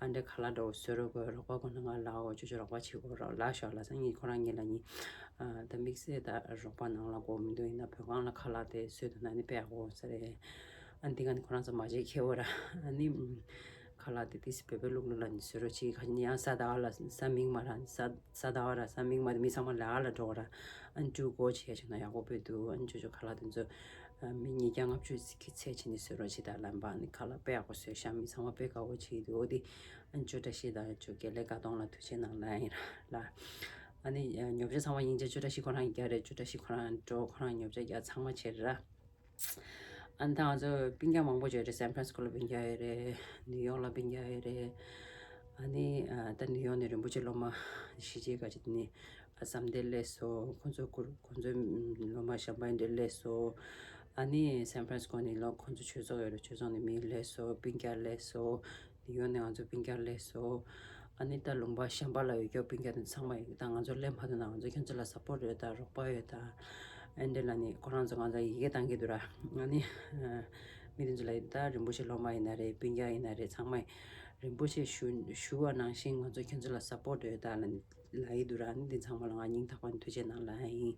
ཨ་འདྲེ་ཁ་ལག་འགྲོ་བཟོ་རོགས་དགོས་རོགས་པ་དགོས་ན་ང་ལ་འོ་ཅོ་ཅོ་རོགས་པ་བྱེད་དགོས་རོགས་ལ་ཤོག་ཨ་ལ་སིན་ངས་ཁོ་རང་ཉིད་ལ་ཉིད་ད་དམིགས་བསལ་ད་རོགས་པ་ནང་ལ་དགོས་མི་འདུག་ཡིན་ན་བོད་ཁང་ལ་ཁ་ལག་དེ་བཟོས་ཐུབ་ན་ནི་དཔེ་ཡག་པོ་ས་རེད། ཨ་འདི་ག་ནི་ཁོ་རང་ཚོ་མ་བྱེད་ཁེ་འོ་ར་ཨ་ནི་ཁ་ལག་དེ་ཏིས་བོད་པའི་ལུགས་ལུགས་ལ་ནི་བཟོ་རོགས་བྱེད་ཁ་ཉི་ཡང་ས་ད་ཨ་ལ་ས་མིག་མ་ར་ས་ས་ད་བ་ར་ས་མིག་མ་མི་ཚང་མ་ལ་ཨ་ལ་འགྲོ་ར་ཨ་འཇུ་གོ་བྱས་བྱུང་ན་ཡག་པོ་བོད་དུ་ཨ་འཇུ་ཆོ་ཁ་ལག་དེ་ཚོ་མི་ཉིས་བརྒྱ་ལྔ་བཅུ་ཙི་གི་ཚད་ཕྱིན་ནས་བཟོས་རོགས་བྱེད་ད་ལམ་པ་ནི་ཁ་ལག་དཔེ་ཡག་པོ་བཟོས་ཤག་མི་ཚང་མ་དཔེ་དགའ་བོ་བྱེད་འདུག་འོ་དེ་ཨ་ཅོ་བཀྲ་ཤིས་དང་ཅོ་དགེ་ལེགས་དགའ་གདོང་ལ་ཐུགས་རྗེ་གནང་ལ་ཡིན་ར་ལ་ཨ་ནི་ཉོ་ཆ་ཚང་མ་སྙིང་རྗེ་ཅོ་བཀྲ་ཤིས་ཁོ་རང་རྒྱ་རེད། ཅོ་བཀྲ་ཤིས་ཁོ་རང་འགྲོ་ཁོ་རང་ཉོ་ཆ་རྒྱ་ཚང་མ་བྱེད་ར། ཨ་ནི་ད་ང་ཚོ་སྤུན་ཀྱག་མང་པོ་ཡོད་རེད། སན་ཕྲན་སི་ཀོ་ལ་སྤུན་ཀྱག་ཡོད་རེད། ནིའུ་ཡོག་ལ་སྤུན་ཀྱག་ཡོད་རེད། ཨ་ནི་ཨ་ད་ནིའུ་ཡོག་ནས་རིན་པོ་ཆེ་སློབ་མ་གཞིས་བྱེས་ཁ་ཅིག་ནི་ཨ་བསམ་གཏན་སླེབས་སོང་། ཁོང་ཚོ་ཁོ་ཁོང་ཚོའི་སློབ་མ་གཞན་པ་འདྲ་སླེབས་སོང་། ཨ་ནི་སན་ཕྲན་སི་ཀོ་ནས་ལོ་ཁོང་ཚོ་ཆོས་ཚོགས་ཡོད་རེད། ཆོས་ཚོགས་ནས་མི་སླེབས་སོང་། སྤུན་ཀྱག་སླེབས་སོང་། ཡོད་ནས་ང་ཚོ་སྤུན་ཀྱག་སླེབས་སོང་། ཨ་ནི་ད་ལུང་པ་གཞན་པ་ལ་ཡོད་རྒྱུ་སྤུན་ཀྱག་དེ་ཚང་མ་ཡོད། ད་ང་ཚོ་སླེབས་མ་ཐུབ་ན་ང་ཚོ་ཁྱོད་ཚོ་ལ་སཔོར་ཊི་ཡོད་ད་རོགས་པ་ཡོད་ད། ཨ་འདྲ་ལ་ནི་ཁོ་རང་ཚོ་ང་ཚོ་ཡི་གེ་བཏང་གི་འདུག་ར། ཨ་ནི་མི་དེ་ཚོ་ལ་ཡོད་ད་རིན་པོ་ཆེ་སློབ་མ་ཡིན་ན་རེད། སྤུན་ཀྱག་ཡིན་ན་རེད། ཚང་མ་རིན་པོ་ཆེ་ཞུ་ཞུ་བ་ནང་བཞིན་ང་ཚོ་ཁྱོད་ཚོ་ལ་སཔོར་ཊི་ཡོད་ད་ལ་ནི་ལ་ཡི་འདུག་ར། ཨ་ནི་འདི་ཚང་མ་ལ་ང་སྙིང་ཐག་པ་ནས་ཐུགས་རྗེ་གནང་ལ་ཡིན།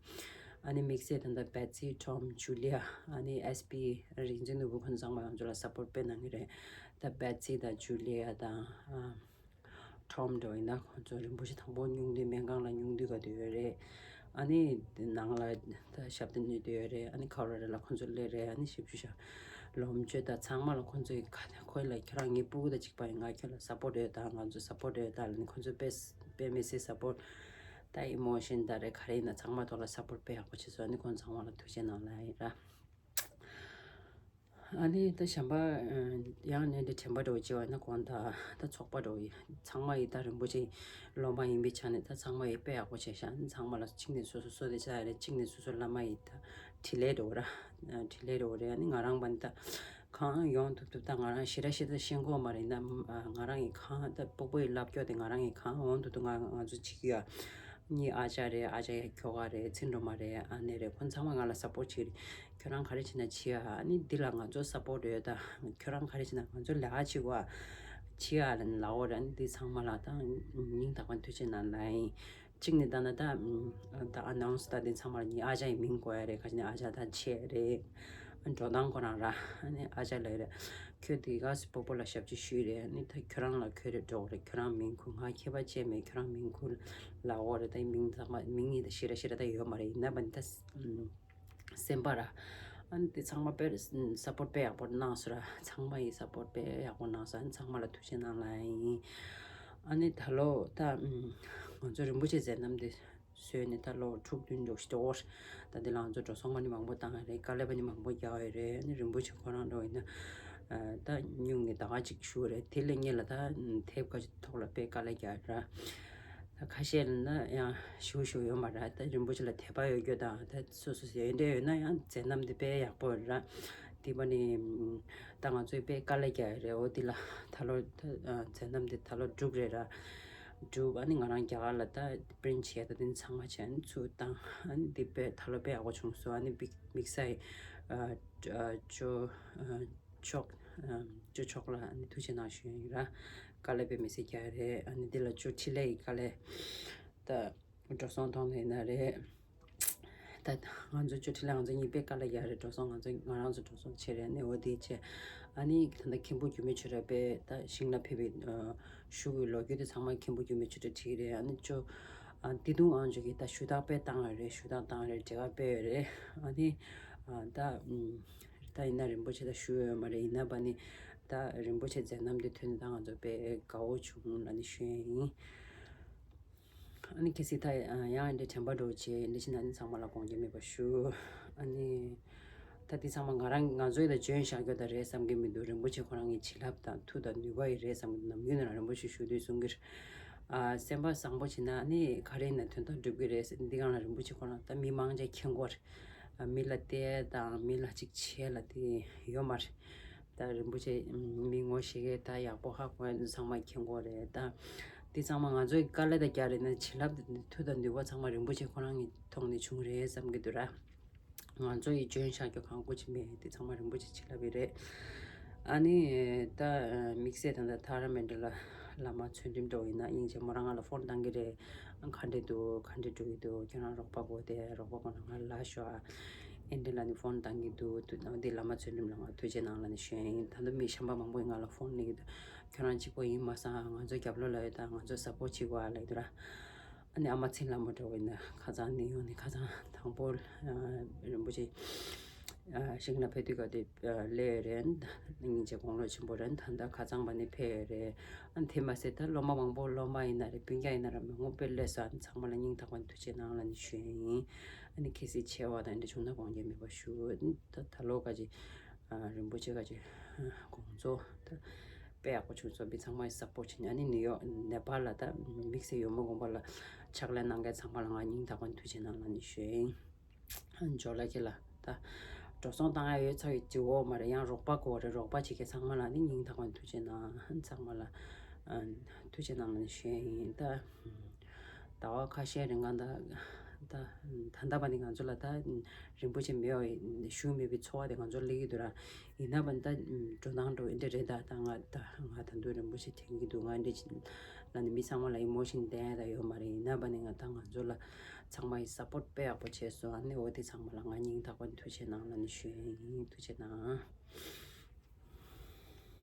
ཨ་ནི་དམིགས་བསལ་ད་ལྟ་བེ་ཚི་ཊོམ་ཇུ་ལི་ཡ་ཨ་ནི་ཨེས་པི་རིག་འཛིན་ནོར་བུ་ཁོང་ཚོ་ཚང་མ་ང་ཚོ་ལ་སཔོར་ཊི་དཔེ་གནང་གི་རེད། ད་བེ་ཚི་དང་ཇུ་ལི་ཡ་དང་ཨ་ཊོམ་འདྲ་བོ་ཡིན་ན་ཁོང་ཚོ་རིན་པོ་ཆེ་དང་པོ་སྨྱུང་དུས་སྨན་ཁང་ལ་སྨྱུང་དུས་ག་དུས་ཡོད་རེད། ཨ་ནི་དེ་ནང་ལ་ད་ཞབས་བརྟན་གནས་སྡོད་ཡོད་རེད། ཨ་ནི་ཁ་ར་རེ་ལ་ཁོང་ཚོ་སླེབས་རེད། ཨ་ནི་ཞབས་ཞུ་བྱ་ལོམ་སྤྱོད་ད་ཚང་མ་ལ་ཁོང་ཚོའི་ཁ་ཁོས་ལ་ཁྱོད་རང་ངའི་སྤུ་གུ་དང་གཅིག་པ་ཡིན། ང་ཁྱོད་ལ་སབ་པོར་ཊི་ཡོད་ད། ང་ཚོ་སབ་པོར་ཊི་ཡོད་ད་ལ་ནི་ཁོང་ཚོ་དཔེ་དཔེ་མི་སྲིད་སབ་པོར་ཊི་ད་ཨི་མོ་ཤན་ད་རེད། ག་རེ་ཡིན་ན་ཚང་མ་ཐོག་ལ་སབ་པོར་ཊི་དཔེ་ཡག་པོ་བྱས་སོང་། ཨ་ནི་ཁོང་ཚང་མ་ལ་ཐུགས་རྗེ་གནང་ལ་ཡིན་ར། ཨ་ནི་ད་གཞན་པ་ཡང་ནས་འདི་དྲན་པ་འདྲ་བོ་བྱེད་པ་ན་གོང་ད་ད་ཚོགས་པ་འདྲ་བོ་ཡིན། ཚང་མ་ཡིས་ད་རིན་པོ་ཆེ་སློབ་མ་ཡིན་པའི་ཆ་ནས་ད་ཚང་མ་ཡིས་དཔེ་ཡག་པོ་བྱས་ཤག་ཨ་ནི་ཚང་མ་ལ་གཅིག་ནས་སོ་སོ་སོ་དེ་ཆ་རེད། གཅིག་ནས་སོ་སོ་བླ་མ་ཡིས་ད་འཕྲིན་ལས་འདྲ་བོ་ར་འཕྲིན་ལས་འདྲ་བོ་རེད། ཨ་ནི་ང་རང་པ་ནི་ད་གང་ཡོང་ཐུབ་ཐུབ་ད་ང་རང་ཞེ་དྲག་ཞེ་དྲག་ཤེས་ཀྱི་ཡོད་མ་རེད། ཡིན་ན་ང་རང་གིས་གང་ད་སྤོ་བོ་ཡི་ལབ་སྐྱོ་དེ་ང་རང་གིས་གང་འོང་དུ་དུ་ང་ང་ཚོ་བྱེད་ཀྱི་ཡོད། ངའི་ཨ་ཅག་རེད། ཨ་ཅག་ཡ་ཁྱོ་ག་རེད། ཚིན་སྒྲོལ་མ་རེད། ཨ་ནེ་རེད། ཁོང་ཚང་མ་ང་ལ་སབ་པོར་ཊི་བྱེད་ཀྱི་རེད། ཁྱོད་རང་ག་རེ་བྱེད་ན་བྱེད་ཨ། ཨ་ནི་འདི་ལ་ང་ཚོ་སབ་པོར་ཊི་ཡོད་ད། ཁྱོད་རང་ག་རེ་བྱེད་ན་ང་ཚོ་ལས་ཀ་བྱེད་དགོས་ཨ། བྱེད་ཨ་ལ་ནི་ལབ་ཡོད་རེད། ཨ་ནི་འདི་ཚང་མ་ལ་ད་སྙིང་ཐག་པ་ཐུགས་རྗེ་གནང་ལ་ཡིན། གཅིག་ནས་ད་ན་ད་ད་ཨ་ནའུན་སི་ད་འདི་ཚང་མ་ལ་ངའི་ཨ་ཅག་ཡི་མིང་གོ་ཡ་རེད། ག་ཅི་ནས་ཨ་ཅག་ད་ཆེ་རེད། འགྲོ་སྟངས་ཁོ་རང་ར། ཨ་ནི་ཨ་ཅག་ལ་རེད། ཁྱོད་དེ་ག་སི་སྤོ་བོ་ལ་ཞབས་ཕྱི་ཞུས་རེད། ཨ་ནི་ད་ཁྱོད་རང་ལ་ཁྱོད་རེད་འགྲོ་རེད། ཁྱོད་རང་མིང་ཁུར། ང་ཁྱད་པར་ཅན་མེད། ཁྱོད་རང་མིང་ཁུར་ལབ་ཡོད་རེད། ད་མིང་ཚང་མ་མིང་ཡིན་ད་ཞེ་དྲག་ཞེ་དྲག་ད་ཡོད་མ་རེད། ཡིན་ན་པ་ནི་ད་སེམས་པ་ར། ཨ་ནི་དེ་ཚང་མ་དཔེ་སབ་པོར་ཊི་དཔེ་ཡག་པོ་གནང་སོང་ར། ཚང་མ་ཡིས་སབ་པོར་ཊི་དཔེ་ཡག་པོ་གནང་སོང་། ཨ་ནི་ཚང་མ་ལ་ཐུགས་རྗེ་གནང་ལ་ཡིན། ཨ་ནི་ད་ལོ་ད་ང་ཚོ་རིན་པོ་ཆེ་མཛད་རྣམ་དེ་བཟོས་ནས་ད་ལོ་དྲུག་བདུན་འགྲོ་ཞིག་འགྲོ་གི་རེད། ད་འདི་ལ་ང་ཚོ་འགྲོ་སོང་མ་ཎི་མང་པོ་བཏང་ཡོད་རེད། དཀའ་ལས་པ་ནི་མང་པོ་རྒྱག་ཡོད་རེད། ཨ་ནི་རིན་པོ་ཆེ་ཁོ་རང་འགྲོ་ཡིན་ན་ད་སྙུང་ནས་ཟླ་བ་གཅིག་བཞུགས་རེད། དེ་ལས་སྔོན་ལ་ད་དེབ་ཁ་ཅིག་ཐོག་ལ་དཔེ་དཀའ་ལས་རྒྱག་ཡོད་ར། ད་ཁ་ཤས་ལ་ན་ཡང་ཞུ་ཞུ་ཡོད་མ་རེད། ད་རིན་པོ་ཆེ་ལ་དད་པ་ཡོད་རྒྱུ་དང་ད་སོ་སོ་ཡོན་ཏན་ཡོད་ན་ཡང་མཛད་རྣམ་དེ་དཔེ་ཡག་པོ་རེད་ར། དེ་པ་ནི་ད་ང་ཚོས་དཔེ་དཀའ་ལས་རྒྱག་ཡོད་རེད། འོ་དེ་ལ་ད་ལོ་ད་མཛད་རྣམ་དེ་ད་ལོ་འགྲུབ་རེད་ར། འགྲུབ། ཨ་ནི་ང་རང་རྒྱ་གར་ལ་ད་པི་རིན་ཊི་བྱས་ད་དེ་ཚང་མ་བྱས་ཨ་ནི་ཚུར་བཏང་། ཨ་ནི་དེ་དཔེ་ད་ལོ་དཔེ་ཡག་པོ་བྱུང་སོང་། ཨ་ནི་དམིགས་བསལ་ཅོ་ཅོ་མཆོག་ཅོ་མཆོག་ལ་ཨ་ནི་ཐུགས་རྗེ་གནང་ཞུ་ཡ་ཡིན་ར། དཀའ་ལས་དཔེ་མི་སྲིད་རྒྱག་རེད། ཨ་ནི་འདི་ལ་ཅོ་འཕྲིན་ལས་ཡི་དཀའ་ལས་ད་འགྲོ་སོང་གཏོང་ནས་ན་རེད། ད་ང་ཚོ་ཅོ་འཕྲིན་ལས་ང་ཚོ་གཉིས་དཔེ་དཀའ་ལས་རྒྱག་རེད། འགྲོ་སོང་ང་ཚོ་ང་རང་ཚོ་འགྲོ་སོང་ཆེ་རེད། ཨ་ནི་འོ་དེ་བྱས་ཨ་ནི་ད་ལྟ་མཁན་པོ་འགྱུར་མེད་ཆོས་གྲགས་དཔེ་ད་ཞིང་ལ་ཕེབས་པའི་ཨ་ཞུ་གི་ལོ་རྒྱུས་དེ་ཚང་མ་མཁན་པོ་འགྱུར་མེད་ཆོས་གྲགས་བྲིས་རེད། ཨ་ནི་ཅོ་ཨ་བདེ་སྟོང་དབང་ཕྱུག་གིས་ད་ཞུ་དག་དཔེ་བཏང་ཡོད་རེད། ཞུ་དག་བཏང་ཡོད་རེད། འབྲེལ་བ་སྤེལ་ཡོད་རེད། ཨ་ནི་ཨ་ད་ཨུམ། ད་ཡིན་ན་རིན་པོ་ཆེ་ད་ཞུ་ཡོད་མ་རེད། ཡིན་ན་པ་ནི་ད་རིན་པོ་ཆེ་མཛད་རྣམ་དེ་ཐོན་ནས་ད་ང་ཚོ་དཔེ་དགའ་བོ་བྱུང་ལ་ནི་ཞུ་ཡ་ཡིན། ཨ་ནི་གལ་སྲིད་ད་ཡང་འདི་དྲན་པ་འགྲོ་བྱེད་འདི་ཕྱིན་ན་ནི་ཚང་མ་ལ་དགོངས་འགལ་མེད་པ་ཞུ། ཨ་ནི་ད་འདི་ཚང་མ་ང་རང་ང་ཚོའི་ད་འཇོན་བཞག་རྒྱུ་ད་རེད་བསམ་གྱི་མི་འདུག་རིན་པོ་ཆེ་ཁོ་རང་གི་བྱིན་རླབས་དང་མཐུ་དང་ནུས་པ་ཡི་རེད་བསམ་གྱི་འདུག་ནམ་རྒྱུན་ནས་རང་རིན་པོ་ཆེ་ཞུ་དུས་གསུང་གི་རེད། ཨ་སེམས་པ་བཟང་པོ་བྱེད་ན་ནི་ག་རེ་ཡིན་ན་དོན་དག་འགྲུབ་ཀྱི་རེད། འདི་གང་ལ་རིན་པོ་ཆེ་ཁོ་རང་ད་མི་མང་ཆེ་མཁྱེན་གྱི་ཡོད་རེད། མི་ལ་བལྟས་དང་མི་ལ་ཅིག་བྱས་ལ་དེ་ཡོད་མ་རེད། ད་རིན་པོ་ཆེ་མི་ངོ་ཤེས་མཁན་ད་ཡག་པོ་ཧ་གོ་ཡ་འདི་ཚང་མ་མཁྱེན་གྱི་ཡོད་རེད། ད་འདི་ཚང་མ་ང་ཚོའི་དཀའ་ལས་ད་རྒྱག་རེད་ན་བྱིན་རླབས་དེ་མཐུ་དང་ནུས་པ་ཚང་མ་རིན་པོ་ཆེ་ཁོ་རང་གི་ཐོག་ནས་བྱུང་རེད་བསམ་གྱི་འདུག་ར། ང་ཚོ་ཡི་འཇོན་བཞག་རྒྱུ་གང་དགོས་ཅི་མེད། འདི་ཚང་མ་རིན་པོ་ཆེ་བྱིན་རླབས་ཡིན་རེད། ཨ་ནི་ད་དམིགས་བསལ་ད་ད་ཐ་ར་མན་ཌི་ལ་བླ་མ་ཚུལ་ཁྲིམས་འགྲོ་ཡིན་ན་སྙིང་རྗེ་མོ་རང་ང་ལ་ཕོན་བཏང་གི་རེད། ག་འདྲས་འདུག་ག་འདྲས་འགྲོ་གི་འདུག་ཁྱོད་རང་རོགས་པ་དགོས་དེ་རོགས་པ་དགོས་ན་ང་ལ་ཤོག་ཨ། ཨེ་འདྲས་ལ་ནི་ཕོན་བཏང་གི་འདུག་དུ་འདི་བླ་མ་ཚུལ་ཁྲིམས་ལ་ང་ཐུགས་རྗེ་གནང་ལ་ནི་ཞུ་ཡ་ཡིན། ད་དུང་མི་གཞན་པ་མང་པོ་ཡིན་ང་ལ་ཕོན་གནང་གི་འདུག་ཁྱོད་རང་གཅིག་པོ་ཡིན་མ་སོང་ཨ། ང་ཚོ་རྒྱབ་ལོགས་ལ་ཡོད་ད། ང་ཚོ་སབ་པོར་ཊི་བྱེད་དགོས་ཨ་ལབ་ཀྱི་འདུག་ར། ཨ་ནི་ཨ་མ་ཚེ་བླ་མ་འགྲོ་གི་ཡིན་ན་ཁ་སང་ནི་ཡོང་ནི་ཁ་སང་དང་པོ་རིན་པོ་ཆེ་ཞིང་ལ་ཕེབས་དུས་ག་དེ་སླེབས་ཡོད་རེད། སྙིང་རྗེ་དགུང་ལོ་ཆེན་པོ་རེད། ད་ལྟ་ཁ་སང་བ་ནི་ཕེབས་ཡོད་རེད། ཨ་ནི་དེ་མ་ཟད་ད་སློབ་མ་མང་པོ་སློབ་མ་ཡིན་ན་རེད་སྤུན་ཀྱག་ཡིན་ན་རེད་མི་ངོ་དཔེ་སླེབས་སོང་། ཨ་ནི་ཚང་མ་ལ་སྙིང་ཐག་པ་ནས་ཐུགས་རྗེ་གནང་ལ་ནི་ཞུ་ཡ་ཡིན། ཨ་ནི་གལ་སྲིད་ཆེ་བ་དང་འདྲ་བྱུང་ན་དགོངས་འགལ་མེད་པ་ཞུ། ད་ད་ལོ་ག་ཅི་རིན་པོ་ཆེ་ག་ཅི་དགོངས་རྫོགས་ད་དཔེ་ཡག་པོ་བྱུང་སོང་། མི་ཚང་མས་སབ་པོར་ཊི་བྱེད་ནས་ཨ་ནི་ནིའུ་ཡོག་ནེ་པཱལ་ལ་ད་དམིགས་བསལ་ཡོམ་འགོག་པ་ལ་ཕྱག་ལས་གནང་མཁན་ཚང་མ་ལ་ང་སྙིང་ཐག་པ་ནས་ཐུགས་རྗེ་གནང་ལ་ནི་ཞུ་ཡིན། ཇོ་ལགས་ཁྱེད་ལ་ད་འགྲོ་སོང་བཏང་ཡ་ཡོད་ཚ་ཡོད་ཅི་འོ་མ་རེད། ཡང་རོགས་པ་དགོས་རེད། རོགས་པ་བྱེད་མཁན་ཚང་མ་ལ་ནི་སྙིང་ཐག་པ་ནས་ཐུགས་རྗེ་གནང་། ཚང་མ་ལ་ཨ་ཐུགས་རྗེ་གནང་ལ་ནི་ཞུ་ཡ་ཡིན། ད་ཟླ་བ་ཁ་ཤས་རིང་ག་ད་ད་ད་ལྟ་བ་ནི་ང་ཚོ་ལ་ད་རིན་པོ་ཆེ་མེད་པ་ཞུ་མེད་པའི་ཚོར་བ་དེ་ང་ཚོར་སླེབས་ཀྱི་འདུག་ར། ཡིན་ན་བ་ད་འགྲོ་སྟངས་འགྲོ་འདི་འདྲ་རེད། ད་ད་ང་ད་ང་ད་དུང་རིན་པོ་ཆེ་དྲན་གྱི་འདུག་ང་འདི་ཅི་ལ་ནི་མི་ཚང་མ་ལ་ཨི་མོ་ཤན་ལྡན་ཡ་ད་ཡོད་མ་རེད། ཡིན་ན་བ་ནི་ང་ད་ང་ཚོ་ལ་ཚང་མ་ཡི་སབ་པོར་ཊི་དཔེ་ཡག་པོ་བྱས་སོང་། ཨ་ནི་འོ་དེ་ཚང་མ་ལ་ང་སྙིང་ཐག་པ་ནས་ཐུགས་རྗེ་གནང་ལ་ནི་ཞུ་ཡ་ཡིན། ཐུགས་རྗེ་གནང་།